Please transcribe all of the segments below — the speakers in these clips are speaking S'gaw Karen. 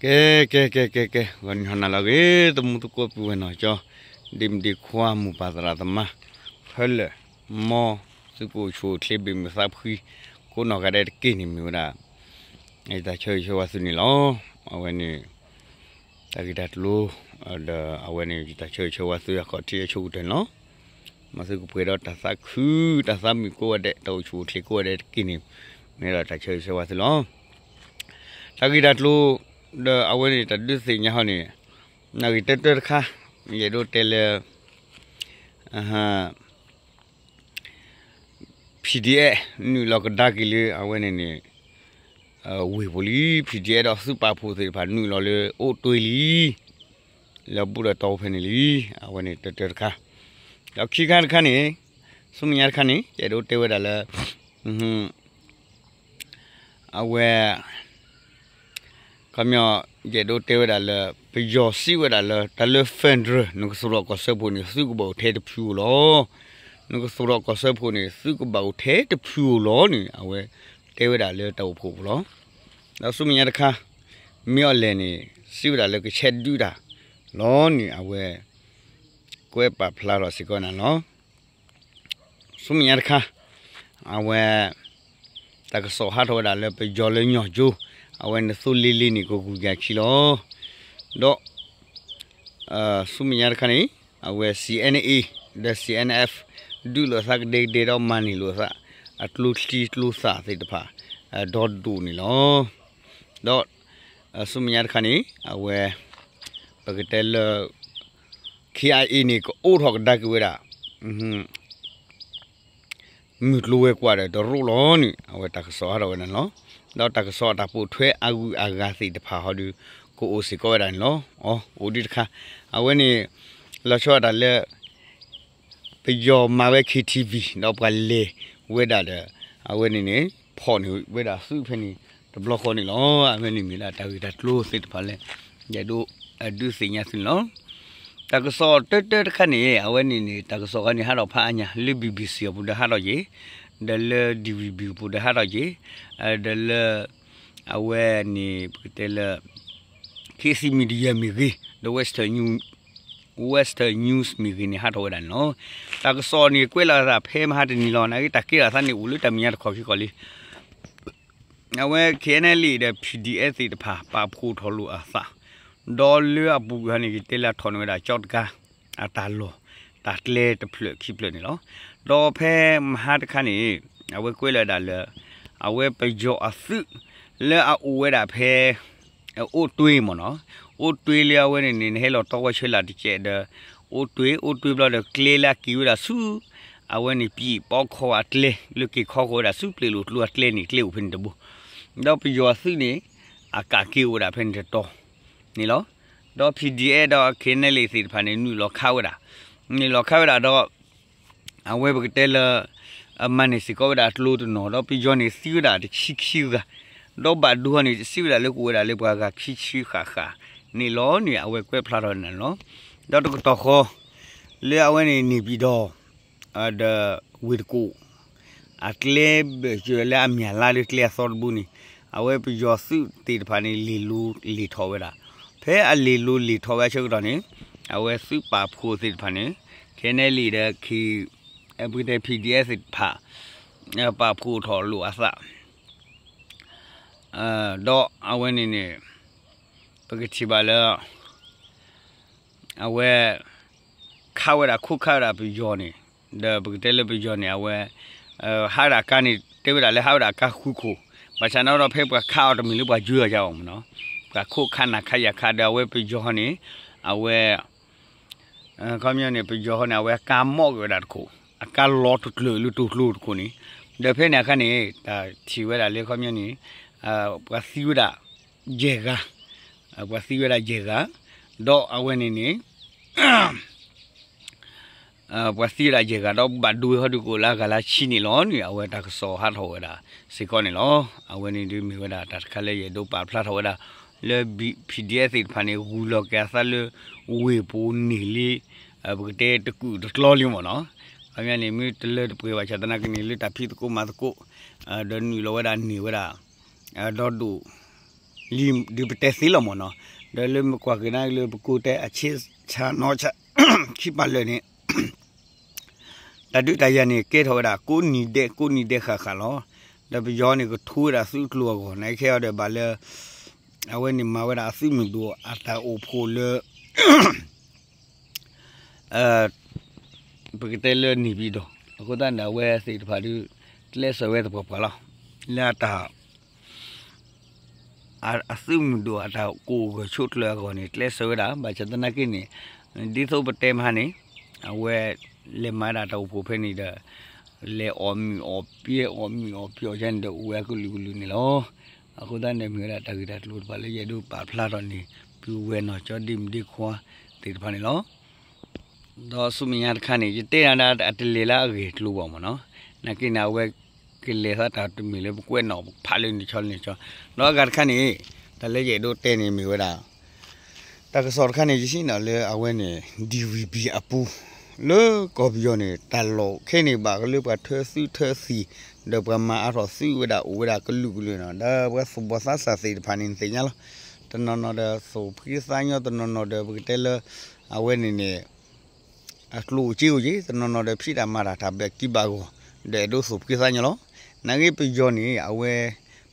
ကဲ ကဲ ကဲ ကဲ ကဲ ဂီၤနံၤဟါနၤလၢအဂ့ၤ သမူသကိးပုၢ်ဝဲၢ်နီၢ်ကၠီ ဒ့မုၣ်ဒ့ခွါ မိၢ်ပၢ်သရၣ်သမါ ဖၢလၢာ် မ်သုကအိၣ်ဆူၣ်အိၣ်ချ့ ဘ့ၣ်မုာ်သးဖှံ ကိးနီၢ်ဂၤဒဲးတက့ၢ်န့ၣ် မ့ၢ်ဝဲဒၣ် ယတၢ်ဆၢဂ့ၤဆၢဝါသုန့ၣ်လီၤ. အဝဲန့ၣ် တၢ်ဂ့ၢ်တၢ်ကျိၤ ဒီးအဝဲန့ၣ် ယတၢ်ဆၢဂ့ၤဆၢဝါသု အခီၣ်ထံးအဆိကတၢၢ်န့ၣ်လီၤ. မ်သုကပှဲၤဒီးတၢ်သးခု တၢ်သးမုာ်ကိးဂၤဒဲး တၢ်အိၣ်ဆူၣ်အိၣ်ချ့ကိးဂၤဒဲးတက့ၢ်န့ၣ် မ့ၢ်ဒီးတၢ်ဆၢဂ့ၤဆၢဝါသုလီၤ. တၢ်ဂ့ၢ်တၢ်ကျိၤ ဒီးအဝဲန့ၣ် တၢ်ဒုးသ့ၣ်ညါဟီန့ၣ် နၢ်ဂ့ၢ်တၢတၢတခါ ယအဲၣ်ဒိးတဲလၢ PDF နုာ်လီၤကဒါက့ၤလၢအဝဲန့ၣ်န့ၣ် ဝ့ၢ်ပူၤလံ PDF ဒီးသုးပာ်ဖှိၣ်သ့ၣ်တဖၣ်နုာ်လီၤလၢအိၣ်တွ့လံ လၢဘူၣ်ဒီးတီဖဲန့ၣ်လံ. အဝဲန့ၣ်တၢတၢတခါ ဒီးခံခါတခါန့ၣ် ဆူမဲာ်ညါတခါန့ၣ် ယအဲၣ်ဒိးတဲဝဲဒၣ်လၢ အဝဲ ခီပညီ ယအဲၣ်ဒိးတဲဝဲဒၣ်လၢ ပယီၤစံးဝဲဒၣ်လၢ တၢ်လၢ federal နကသရိာ်ကီၢ်စၢဖှိၣ်န့ၣ် သုကဘၣ်အိၣ်ထဲတဖုဧိၤလီၤ. နကသရိာ်ကီၢ်စၢဖှိၣ်န့ၣ် သုကဘၣ်အိၣ်ထဲတဖုဧိၤလီၤန့ၣ် အဝဲတဲဝဲဒၣ်လၢတၢ်အိၣ်ဖှိၣ်ပူၤလီၤ. ဒီးဆူမဲာ်ညါတခါ မ့ၢ်အီၤလဲၣ်န့ၣ် စံးဝဲဒၣ်လၢကဆဲးဒုးတၢ်လီၤန့ၣ် အဝဲ ကွဲးပာ်ဖျါထီၣ်စ့ၢ်ကီးနၤလီၤ. ဆူမဲာ်ညါတခါ အဝဲ တၢ်ကစီၣ်ဟးထီၣ်ဝဲဒၣ်လၢပယီၤလၢညီၣ်ကၠိ အဝဲန့ၣ်သိလ့လ့န့ၣ် ကဂုၤက့ၤခံလီၤ. ဒီး ဆူမဲာ်ညါတခါန့ၣ် အဝဲ CNA ဒီး CNF ဒုးလိာ်သးကဒဲကဒဲဒီးမၤန့ၢ်လိာ်သး အကျိချံကျိသၣ်သ့ၣ်တဖၣ် ဒီဒိၣ်န့ၣ်လီၤ. ဒီး ဆူမဲာ်ညါတခါန့ၣ် အဝဲ ပကတဲလၢ KIA န့ၣ် ကအိးထီၣ်ကဒါက့ၤဝဲဒၣ် မုၢ်ကျိၤဝဲၤကွာ်ဒီးတရူးလီၤန့ၣ် အဝဲတၢ်ကစီၣ်ဟးထီၣ်ဝဲဒၣ်န့ၣ်လီၤ. ဒီးတၢ်ကစီၣ်အတၢ်ပိာ်ထွဲအဂုၤအဂၤသ့ၣ်တဖၣ်ဟီဒုး ကအိၣ်စ့ၢ်ကီးဝဲဒၣ်န့ၣ်လီၤ. အိၣ်ဒံးတခါ အဝဲန့ၣ် လီၤဆီဒၣ်တၢ်လၢ ပယီၤမၤဝဲ KTV ဒီးပှၤလဲၤဝဲဒၣ်ဒီး အဝဲန့ၣ်န့ၣ် ဖီၣ်န့ၢ်ဝဲဒၣ်သုးဖဲန့ၣ် တဘျီဃီန့ၣ်လီၤ. အဝဲန့ၣ်မ့ၢ်ဒၣ်တၢ်ဂ့ၢ်တၢ်ကျိၤသ့ၣ်တဖၣ်လၢ ယအဲၣ်ဒိး ဒုးသ့ၣ်ညါသုန့ၣ်လီၤ. တၢ်ကစီၣ်တၢတၢတခါန့ၣ် အဝဲန့ၣ်န့ၣ် တၢ်ကစီၣ်ခါန့ၣ် ဟးထီၣ်ဖးအါညါ လၢ BBC အပူၤဒီးဟးထီၣ်က့ၤ, ဒီးလၢ DVB အပူၤဒီးဟးထီၣ်က့ၤ, ဒီးလၢ အဝဲန့ၣ် ပကတဲလၢ KC Media မ့ၢ်ဂ့ၤ, ဒီး Western News မ့ၢ်ဂ့ၤန့ၣ် ဟးထီၣ်ဝဲဒၣ်န့ၣ်လီၤ. တၢ်ကစီၣ်န့ၣ် ကွဲးလီၤသးဖဲမဟါတနံၤလီၤ. နာ်က့တၢ်ကဲထီၣ်သးန့ၣ် အိၣ်လၢတၢ်မဲာ်ညါတခီၣ်ခံခီၣ်လံ. အဝဲ KNLA ဒီး PDF သ့ၣ်တဖၣ် ပာ်ဖှိၣ်ထီၣ်လိာ်အသး, ဒီးလၢအပူၤကွံာ်ဟီန့ၣ် ယတဲလၢထီၣ်န့ၢ်ဝဲဒၣ် ကၠီတကါ အတၢ်လီၢ် တၢ်ကျဲတဖျၢၣ်ခံဖျၢၣ်န့ၣ်လီၤ. ဒီးဖဲမဟါတခါန့ၣ် အဝဲကွဲးလီၤဝဲဒၣ်လၢ အဝဲပယီၤအသုး လၢအအိၣ်ဝဲဒၣ်ဖဲ အိၣ်တွ့မ့ၢ်နီၤ, အိၣ်တွ့လၢအဝဲန့ၣ်န့ၣ် နဟဲလီၤတီဝဲဆၢလာ်တကဲးဒီး အိၣ်တွ့ အိၣ်တွ့ဘျီဒီးကျဲလၢအက့ၤဝဲဒၣ်ဆူ အဝဲန့ၣ် ပံးပီခီအကျဲ လၢက့ၤခီဃီၤဝဲဒၣ်ဆူပျ့ၤလိာ်ကျိအကျဲန့ၣ် ကျဲအိၣ်ဖဲန့ၣ်တဘိ, ဒီးပယီၤအသုးန့ၣ် အကးက့ၤအိၣ်ဝဲဒၣ်ဖဲန့ၣ်တတီၤန့ၣ်လီၤ. ဒီး PDF ဒီး KNLA သ့ၣ်တဖၣ်န့ၣ် နုာ်လီၤခးဝဲဒၣ်, နုာ်လီၤခးဝဲဒၣ်ဒီး အဝဲပကတဲလၢ အမၤန့ၢ်စ့ၢ်ကီးဝဲဒၣ်အကျိတနီၤ ဒီးပယီၤန့ၣ်သံဝဲဒၣ်တဆံခံဂၤ, ဒီးဘၣ်ဒိဟီန့ၣ် စံးဝဲဒၣ်လၢကအိၣ်ဝဲဒၣ်လၢပှၤဂၤခံဆံဃၣ်ဃၣ်န့ၣ်လီၤန့ၣ် အဝဲကွဲးဖျါထီၣ်န့ၣ်လီၤ. ဒီးတကတီၢ်ဃီ လၢအဝဲန့ၣ် န့ၣ်ပံၤဒီး ဒီးဝ့ၢ်တကူၣ် အကျဲဘၢၣ်စၢၤလၢအမၠၣ်လါလၢကျဲအသီတဘိန့ၣ် အဝဲပယီၤသုးသ့ၣ်တဖၣ်န့ၣ် လ့ၢ်လိၤလ့ၢ်ထီၣ်ဝဲဒၣ်, ဖဲအလ့ၢ်လိၤလ့ၢ်ထီၣ်ဝဲအဆၢကတီၢ်န့ၣ် အဝဲသုးပာ်ဖှိၣ်သ့ၣ်တဖၣ်န့ၣ် KNLA ဒီး ပကတဲ PDF သ့ၣ်တဖၣ် ပာ်ဖှိၣ်ထီၣ်လိာ်အသး ဒီးအဝဲန့ၣ်န့ၣ် ပကထံၣ်ဘၣ်လၢ အဝဲ ခးဝဲဒၣ်ခိၣ်ခးဝဲဒၣ်ပယီၤန့ၣ်, ဒီးပကတဲလၢပယီၤန့ၣ် အဝဲ ဟးဝဲဒၣ်ကါန့ၣ် တဲဝဲဒၣ်လၢဟးဝဲဒၣ်ကါဃုခိၣ်, ဘၣ်ဆၣ်န့ၣ်ဒီးဖဲပှၤခးအီၤတမ့ၢ်လၢပှၤယွဲအီၤယါအီၤမ့ၢ်နီၤ, ပှၤခိၣ်ခးနၢ်ခးယၣ်ခးဒီးအဝဲပယီၤဟီန့ၣ် အဝဲ ခီပညီန့ၣ် ပယီၤဟီန့ၣ် အဝဲအကါမီၣ်က့ၤဝဲဒၣ်တခိၣ်, အကါလီၤတကျၢၤလၢတိၢ်ကျိတခိၣ်န့ၣ်, ဒီးဖဲန့ၣ်အခါန့ၣ် တၢ်ထံၣ်ဝဲဒၣ်လၢခီပညီန့ၣ် ပှၤသံဝဲဒၣ် ယဲၢ်ဂၤ, ပှၤသံဝဲဒၣ်ယဲၢ်ဂၤ, ဒီးအဝဲန့ၣ်န့ၣ် ပှၤသံဝဲဒၣ်ယဲၢ်ဂၤ ဒီးဘၣ်ဒိဝဲဟီဒုးကအိၣ်လၢအဂၤလၢဆံန့ၣ်လီၤန့ၣ် အဝဲတၢ်ကစီၣ်ဟးထီၣ်ဝဲဒၣ်စ့ၢ်ကီးန့ၣ်လီၤ. အဝဲန့ၣ်ဒုးမ့ၢ်ဝဲဒၣ်တၢ်တခါလၢယအဲၣ်ဒိးပာ်ဖျါထီၣ်ဝဲဒၣ် လၢ PDF သ့ၣ်တဖၣ်န့ၣ် ဂုၤလီၤက့ၤအသးလၢ ဝ့ၢ်ပူၤန့ၢ်လံ ပကတဲတကူာ်တကျီလံမ့ၢ်နီၤ, ခီပညီန့ၣ် မ့ၢ်တလၢတပှဲၤဘၣ်ဆၣ်သနာ်က့န့ၣ် လၢတၢ်ဖံးသကိးမၤသကိး ဒီးနုာ်လီၤဝဲဒၣ်န့ၢ်ဝဲဒၣ် ဒီဒိၣ် ဒ်ပတဲသ့လီၤမ့ၢ်နီၤ, ဒီးလၢမ့ၢ်ကွၢ်က့ၤဒၣ်လၢပကိးတဲအဆ့ဆါနီၣ်ဆါ ခံပာ်လၢာ်န့ၣ် တၢ်ဒုးတၢ်ယၤန့ၣ် ကဲထီၣ်ဝဲဒၣ်ကိးနံၤဒဲးကိးနံၤဒဲးဃၣ်ဃၣ်လီၤ. ဒီးပယီၤန့ၣ်ကထူဝဲဒၣ်သုးကျိၤအဂီၢ် နာ်က့ဒီးဘၣ်လၢ အဝဲန့ၣ်မၤဝဲဒၣ်အသုးမုၢ်ဒိၣ်အတၢ်အိၣ်ဖှိၣ်လၢ ပကတဲလၢန့ၣ်ပံၤဒီး အဃိသတးန့ၣ် အဝဲသ့ၣ်တဖၣ်ဒုး ကျဲးစၢးဝဲသပှၢ်ပှၢ်လီၤ. လၢအတၢ် အသုးမုၢ်ဒိၣ်အတၢ်ကိးဂၢၢ်ဆိးကျၢၤအဂီၢ်န့ၣ် ကျဲးစၢးဝဲဒၣ် ဘၣ်ဆၣ်သနာ်က့န့ၣ် ဒ်သိးပတဲမဟါန့ၣ် အဝဲ လဲၤမၤဒၣ်တၢ်အိၣ်ဖှိၣ်ဖဲန့ၣ်ဒီး လဲၤအီၣ်မုာ်အီၣ်ပှဲၤအီၣ်မုာ်အီၣ်ပှဲၤအီၣ်ယါန့ၣ်ဒီး အိၣ်ဝဲအကလုာ်ကလုာ်န့ၣ်လီၤ. အဃိသတးန့ၣ် မ့ၢ်ဝဲဒၣ်တၢ်ဂ့ၢ်တၢ်ကျိၤတဖၣ်လၢယအဲၣ်ဒိးပာ်ဖျါထီၣ်န့ၣ် ပုၢ်ဝဲၢ်နီၢ်ကၠီဒ့မုၣ်ဒ့ခွါသ့ၣ်တဖၣ်န့ၣ်လီၤ. ဒီးဆူမဲာ်ညါတခါန့ၣ် ယတဲနၤဒၣ်အတလဲၤလၢအဂ့ၢ်ကျိၤဘၣ်မ့ၢ်နီၤ, နာ်က့န့ၣ် အဝဲကလဲၤသးတၢ်တမ့ၢ်လၢပကွဲးနီၣ်ဖးလၢန့ၣ်ဆီလၢန့ၣ်ဆီ, ဒီးအဂၤတခါန့ၣ် တၢ်လၢယအဲၣ်ဒိးတဲန့ၣ်မ့ၢ်ဝဲဒၣ် တၢ်ကစီၣ်တခါန့ၣ် ယဟံးန့ၢ်လၢအဝဲန့ၣ် DVB အပူၤ လၢကီၢ်ပယီၤန့ၣ် တၢ်လီၢ်ခဲန့ၣ်ဘၣ်လၢပှၤထၢသုးထၢသံၣ် ဒီးပှၤမၤအါထီၣ်သုးဝဲဒၣ်အိၣ်ဝဲဒၣ်ကလုာ်ကလုာ်နီၤ, ဒီးပှၤသူၣ်ဘီၣ်သးစၢ်သ့ၣ်တဖၣ်န့ၣ် နသ့ၣ်ညါလီၤ. တနီၤနီၤဒီးသူၣ်ဖှံသးညီ တနီၤနီၤဒီးပကတဲလၢ အဝဲန့ၣ်န့ၣ် အကျိၣ်အိၣ်စ့အိၣ်က့ၤ တနီၤနီၤဒီးဖံးတၢ်မၤတၢ်တၢ်ဘၣ်ကံဘၣ်ဂီၢ် ဒီးအဲၣ်ဒိးသူၣ်ဖှံသးညီလီၤ. နာ်က့ပယီၤန့ၣ် အဝဲ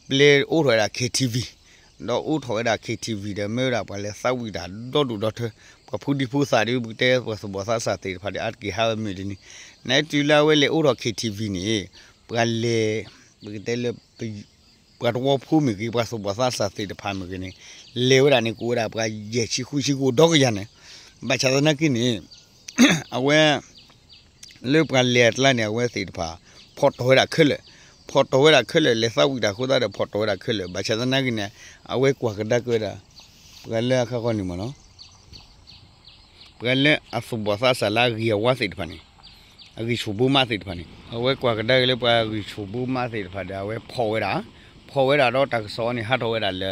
ပျဲအိးထီၣ်ဝဲဒၣ် KTV ဒီးအိးထီၣ်ဝဲဒၣ် KTV ဒီးမ့ၢ်ဝဲဒၣ်ပှၤလဲၤသးဝံၣ်တၢ်ဒီဒူၣ်ဒီထၢ ပှၤဖိဒံဖိသၣ်ဒီး ပကတဲပှၤသူၣ်ဘီၣ်သးစၢ်သ့ၣ်တဖၣ်ဒီး အါတက့ၢ်ဟးဝဲမုာ်ဒ်န့ၣ်, နတုၤလၢအဝဲလဲၤအိးထီၣ် KTV န့ၣ် ပှၤလဲၤ ပကတဲလၢ ပှၤတဝီဖိမ့ၢ်ဂ့ၤ ပှၤသူၣ်ဘီၣ်သးစၢ်သ့ၣ်တဖၣ်မ့ၢ်ဂ့ၤန့ၣ် လဲၤဝဲဒၣ်န့ၣ် ကအိၣ်ဝဲဒၣ်ပှၤယဲၢ်ဆံဃုဆံကအိၣ်ဒီကယၤန့ၣ်, ဘၣ်ဆၣ်သနာ်က့န့ၣ် အဝဲ လၢပှၤလဲၤအကျါန့ၣ် အဝဲသ့ၣ်တဖၣ် ဖီၣ်တီၢ်ဝဲဒၣ်ခဲလၢာ်, ဖီၣ်တီၢ်ဝဲဒၣ်ခဲလၢာ် လဲၤသးဝံၣ်တၢ်အဃိသတးဒီး ဖီၣ်တီၢ်ဝဲဒၣ်ခဲလၢာ်, ဘၣ်ဆၣ်သနာ်က့န့ၣ် အဝဲကွၢ်ကဒါက့ၤဝဲဒၣ် ပှၤလၢအခါဃီန့ၣ်မ့ၢ်နီၤ ပှၤလၢအသူၣ်ဘီၣ်သးစၢ်လၢအဂ့ၤအဝါသ့ၣ်တဖၣ်န့ၣ် အဂံၢ်ဆူၣ်ဘိမးသ့ၣ်တဖၣ်န့ၣ် အဝဲကွၢ်ကဒါက့ၤလၢပှၤဂံၢ်ဆူၣ်ဘိမးသ့ၣ်တဖၣ်ဒီး အဝဲဖီၣ်ဝဲဒၣ်, ဖီၣ်ဝဲဒၣ်ဒီးတၢ်ကစီၣ်န့ၣ် ဟးထီၣ်ဝဲဒၣ်လၢ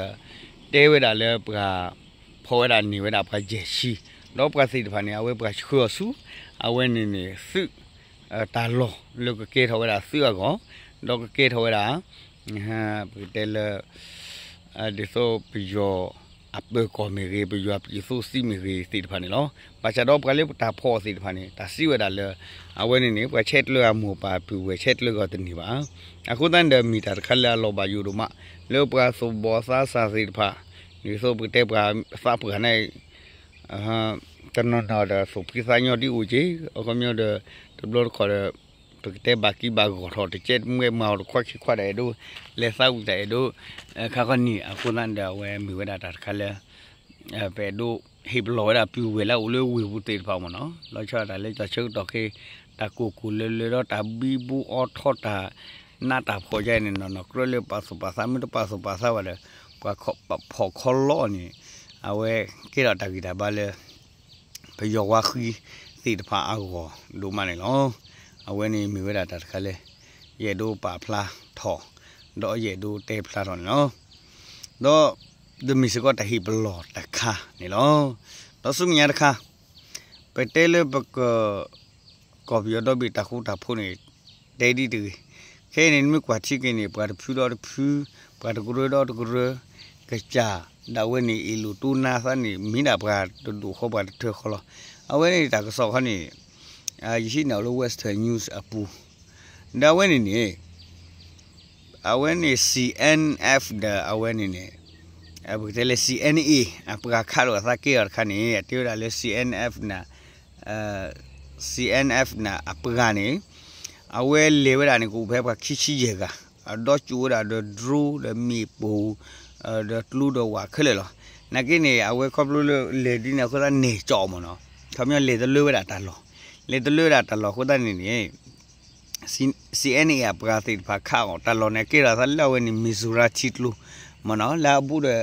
တဲဝဲဒၣ်လၢပှၤ ဖီၣ်ဝဲဒၣ်န့ၢ်ဝဲဒၣ်ပှၤယဲၢ်ဆံ, ဒီးပှၤသ့ၣ်တဖၣ်န့ၣ် အဝဲပှၤဆှၢအီၤဆူ အဝဲန့ၣ်န့ၣ် သုး တၢ်လီၢ်လၢကကဲထီၣ်ဝဲဒၣ်သုးအဂီၢ်, ဒီးကကဲထီၣ်ဝဲဒၣ် ပကတဲလၢ ဒ်သိးပယီၤအပၢၤကီၢ်မ့ၢ်ဂ့ၤ ပယီၤအပျံၤသိသံမ့ၢ်ဂ့ၤသ့ၣ်တဖၣ်န့ၣ်လီၤ. ဘၣ်ဆၣ်ဒီးပှၤလၢပတၢ်ဖီၣ်အီၤသ့ၣ်တဖၣ်န့ၣ် တၢ်စံးဝဲဒၣ်လၢ အဝဲန့ၣ်န့ၣ် ပှၤဆဲးကျၢအမိၢ်ပၢ် ပုၢ်ဝဲၢ်ဆဲးကျၢဂီၤတန့ၢ်ဘၣ်. အဃိသတးန့ၣ်ဒီး မ့ၢ်တၢ်တခါလၢအလီၤဘၣ်ယိၣ်ဒိၣ်မး လၢပှၤသူၣ်ဘီၣ်သးစၢ်သ့ၣ်တဖၣ် ဒ်သိးပကတဲပှၤသးပှၢ်န့ၣ် တနီၤနီၤဒီးသူၣ်ဖှံသးညီဒ်အိၣ်က့ၤ အခီပညီဒီး တဘျီတခီၣ်ဒီး ပကတဲဘၣ်ကံဘၣ်ဂီၢ်ထီၣ် တကဲမွဲမၤအီၤတခွါခံခွါဒီးအဲၣ်ဒိး လဲၤသးဝံၣ်တၢ်အဲၣ်ဒိး ခါခီန့ၣ် အဃိသတးဒီး အဝဲမ့ၢ်ဝဲဒၣ်တၢ်တခါလၢ ပအဲၣ်ဒိးဟ့ၣ်ပလီၢ်ဝဲဒၣ်ပုၢ်ဝဲၢ်လၢအအိၣ်လၢဝ့ၢ်ပူၤသ့ၣ်တဖၣ်မ့ၢ်နီၤ လီၤဆီဒၣ်တၢ်လၢတၢ်ဆၢကတီၢ်ခဲ တၢ်ကိၢ်ကိၢ်လၢလၢဒီးတၢ်ဘံဘူအီထီတၢ် နးတၢ်ဖှီၣ်ယါန့ၣ်နီၤနီၤ ကြၢးလၢပာ်သူၣ်ပာ်သး မ့ၢ်တပာ်သူၣ်ပာ်သးဘၣ်ဒီး ပှၤဖီၣ်ခီလီအီၤန့ၣ် အဝဲကဲထီၣ်တၢ်ဂံၢ်တၢ်ဘါလၢ ပယီၤဝါဃံသ့ၣ်တဖၣ်အဂီၢ်ဒိၣ်မးန့ၣ်လီၤ. အဝဲန့ၣ်မ့ၢ်ဝဲဒၣ်တၢ်တခါလၢ ယအဲၣ်ဒိးပာ်ဖျါထီၣ် ဒီးယအဲၣ်ဒိးတဲဖျါထီၣ်န့ၣ်လီၤ. ဒီး တမ့ၢ်စ့ၢ်ကီးတၢ်ဟ့ၣ်ပလီၢ်တခါန့ၣ်လီၤ. ဒီးဆူမဲာ်ညါတခါ ပတဲလၢပက ကီၢ်ပယီၤဒီဘ့ၣ်တၢ်ဃူတၢ်ဖိးန့ၣ် တဲဒ်တဂ့ၤ. ခဲအံၤန့ၣ် နမ့ၢ်ကွၢ်ထံက့ၤန့ၣ် ပှၤတဖုဒီးတဖု, ပှၤတကရၢဒီးတကရၢ, ကစၢ်ဒၣ်ဝဲန့ၣ် အ့ၣ်လိာ်တိၢ်နါသးန့ၣ် မ့ၢ်ဒၣ်ပှၤတဒိၣ်ဃီပှၤတထၢဃီလီၤ. အဝဲန့ၣ်တၢ်ကစီၣ်ခီန့ၣ် ယဟံးန့ၢ်အီၤလၢ Western News အပူၤ, ဒီးအဝဲန့ၣ်န့ၣ် အဝဲန့ၣ် C N F ဒီးအဝဲန့ၣ်န့ၣ် ပကတဲလၢ C N A အပှၤခးလိာ်အသးကဲအီၤတခါန့ၣ် အတဲဝဲဒၣ်လၢ C N F န့ၣ် C N F န့ၣ် အပှၤန့ၣ် အဝဲလဲၤဝဲဒၣ်န့ၣ် ကအိၣ်ဖဲပှၤခံဆံယဲၢ်ဂၤ, အဒီကၠိဝဲဒၣ်ဒီး drone ဒီးမ့ၣ်ပိၢ် ဒီးကျိဒီးဝးခဲလၢာ်လီၤ. နာ်က့န့ၣ် အဝဲခီဖျိလၢလဲၤဒ်န့ၣ်အဃိသတးန့ၣ်ကၠီအီၤမ့ၢ်နီၤ, ခီပညီလဲၤတလၢဝဲဒၣ်တၢ်လီၢ်, လဲၤတလၢဝဲဒၣ်တၢ်လီၢ်အဃိသတးန့ၣ်န့ၣ် C N A အပှၤသ့ၣ်တဖၣ်ခးအီၤ တၢ်လီၢ်န့ၣ် ကဲထီၣ်သးလၢအဝဲန့ၣ် Missouri ထံကျိ မ့ၢ်နီၤ လၢအဘူးဒီး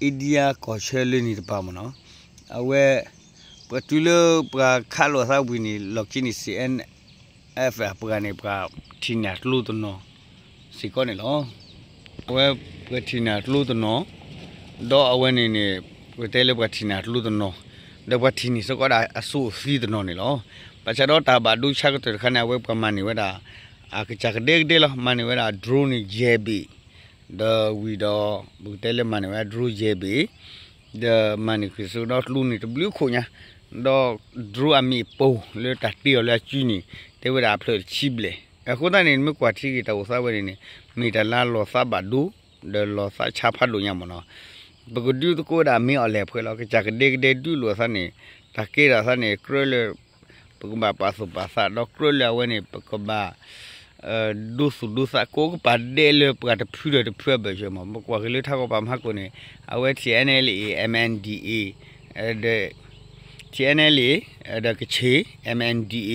India ကီၢ်ဆၢလၢန့ၣ်တပၤမ့ၢ်နီၤ, အဝဲ ပတုၤလၢပှၤခးလိာ်သးဝံၤန့ၣ် လီၢ်ခံန့ၣ် C N F အပှၤန့ၣ် ပှၤထံၣ်န့ၢ်ကျိတနီၤစ့ၢ်ကီးန့ၣ်လီၤ. အဝဲပှၤထံၣ်န့ၢ်ကျိတနီၤ, ဒီးအဝဲန့ၣ်န့ၣ် ပတဲလၢပှၤထံၣ်န့ၢ်ကျိတနီၤ, ဒီးပှၤထံၣ်န့ၢ်စ့ၢ်ကီးဒၣ်အစိအသံတနီၤန့ၣ်လီၤ. ဘၣ်ဆၣ်ဒီးတၢ်ဘၣ်ဒိဆါကတၢၢ်တခါန့ၣ် အဝဲပှၤမၤန့ၢ်ဝဲဒၣ် အကစၢ်ကဒဲကဒဲလီၤ, မၤန့ၢ်ဝဲဒၣ် drone န့ၣ် ယဲၢ်ဘ့ၣ် ဒီးဝံၤဒီး ပကတဲလၢမၤန့ၢ်ဝဲ drone ယဲၢ်ဘ့ၣ်, ဒီးမၤန့ၢ်ဃ့ၢ်စိဒီးကျိန့ၣ်တဘျုးခိၣ်ညါ, ဒီး drone အမ့ၣ်ပိၢ်လၢတၢ်တ့အီၤလၢအစုန့ၣ် တဲဝဲဒၣ်အဖျၢၣ်တဆံဘျဲၣ်. အဃိသတးန့ၣ် မ့ၢ်ကွၢ်ထံဂ့ၢ်တၢ်အိၣ်သးဝဲန့ၣ်န့ၣ် မ့ၢ်တၢ်လၢလီၤသးဘၣ်ဒိ ဒီးလီၤသးဆါဖးဒိၣ်ညါမ့ၢ်နီၤ. ပကဒုးသကိးဝဲဒၣ်မ့ၢ်အီၤလဲၣ်ဖဲလီၤ ကစၢ်ကဒဲကဒဲဒုးလိာ်အသးန့ၣ် တၢ်ကဲထီၣ်အသးန့ၣ် ကြၢးလၢ ပကဘၣ်ပာ်သူၣ်ပာ်သး ဒီးကြၢးလၢအဝဲန့ၣ် ပကဘၣ် ဒိသူၣ်ဒိသး ကိးကပၤဒဲးလၢပှၤတဖုဒီးတဖုအဘၢၣ်စၢၤမး. ပကွၢ်က့ၤလၢထးကီၢ်ပၤမဟါကိၣ်န့ၣ် အဝဲ T N L A M N D A ဒီး T N L A ဒီးကချ့ၣ် M N D A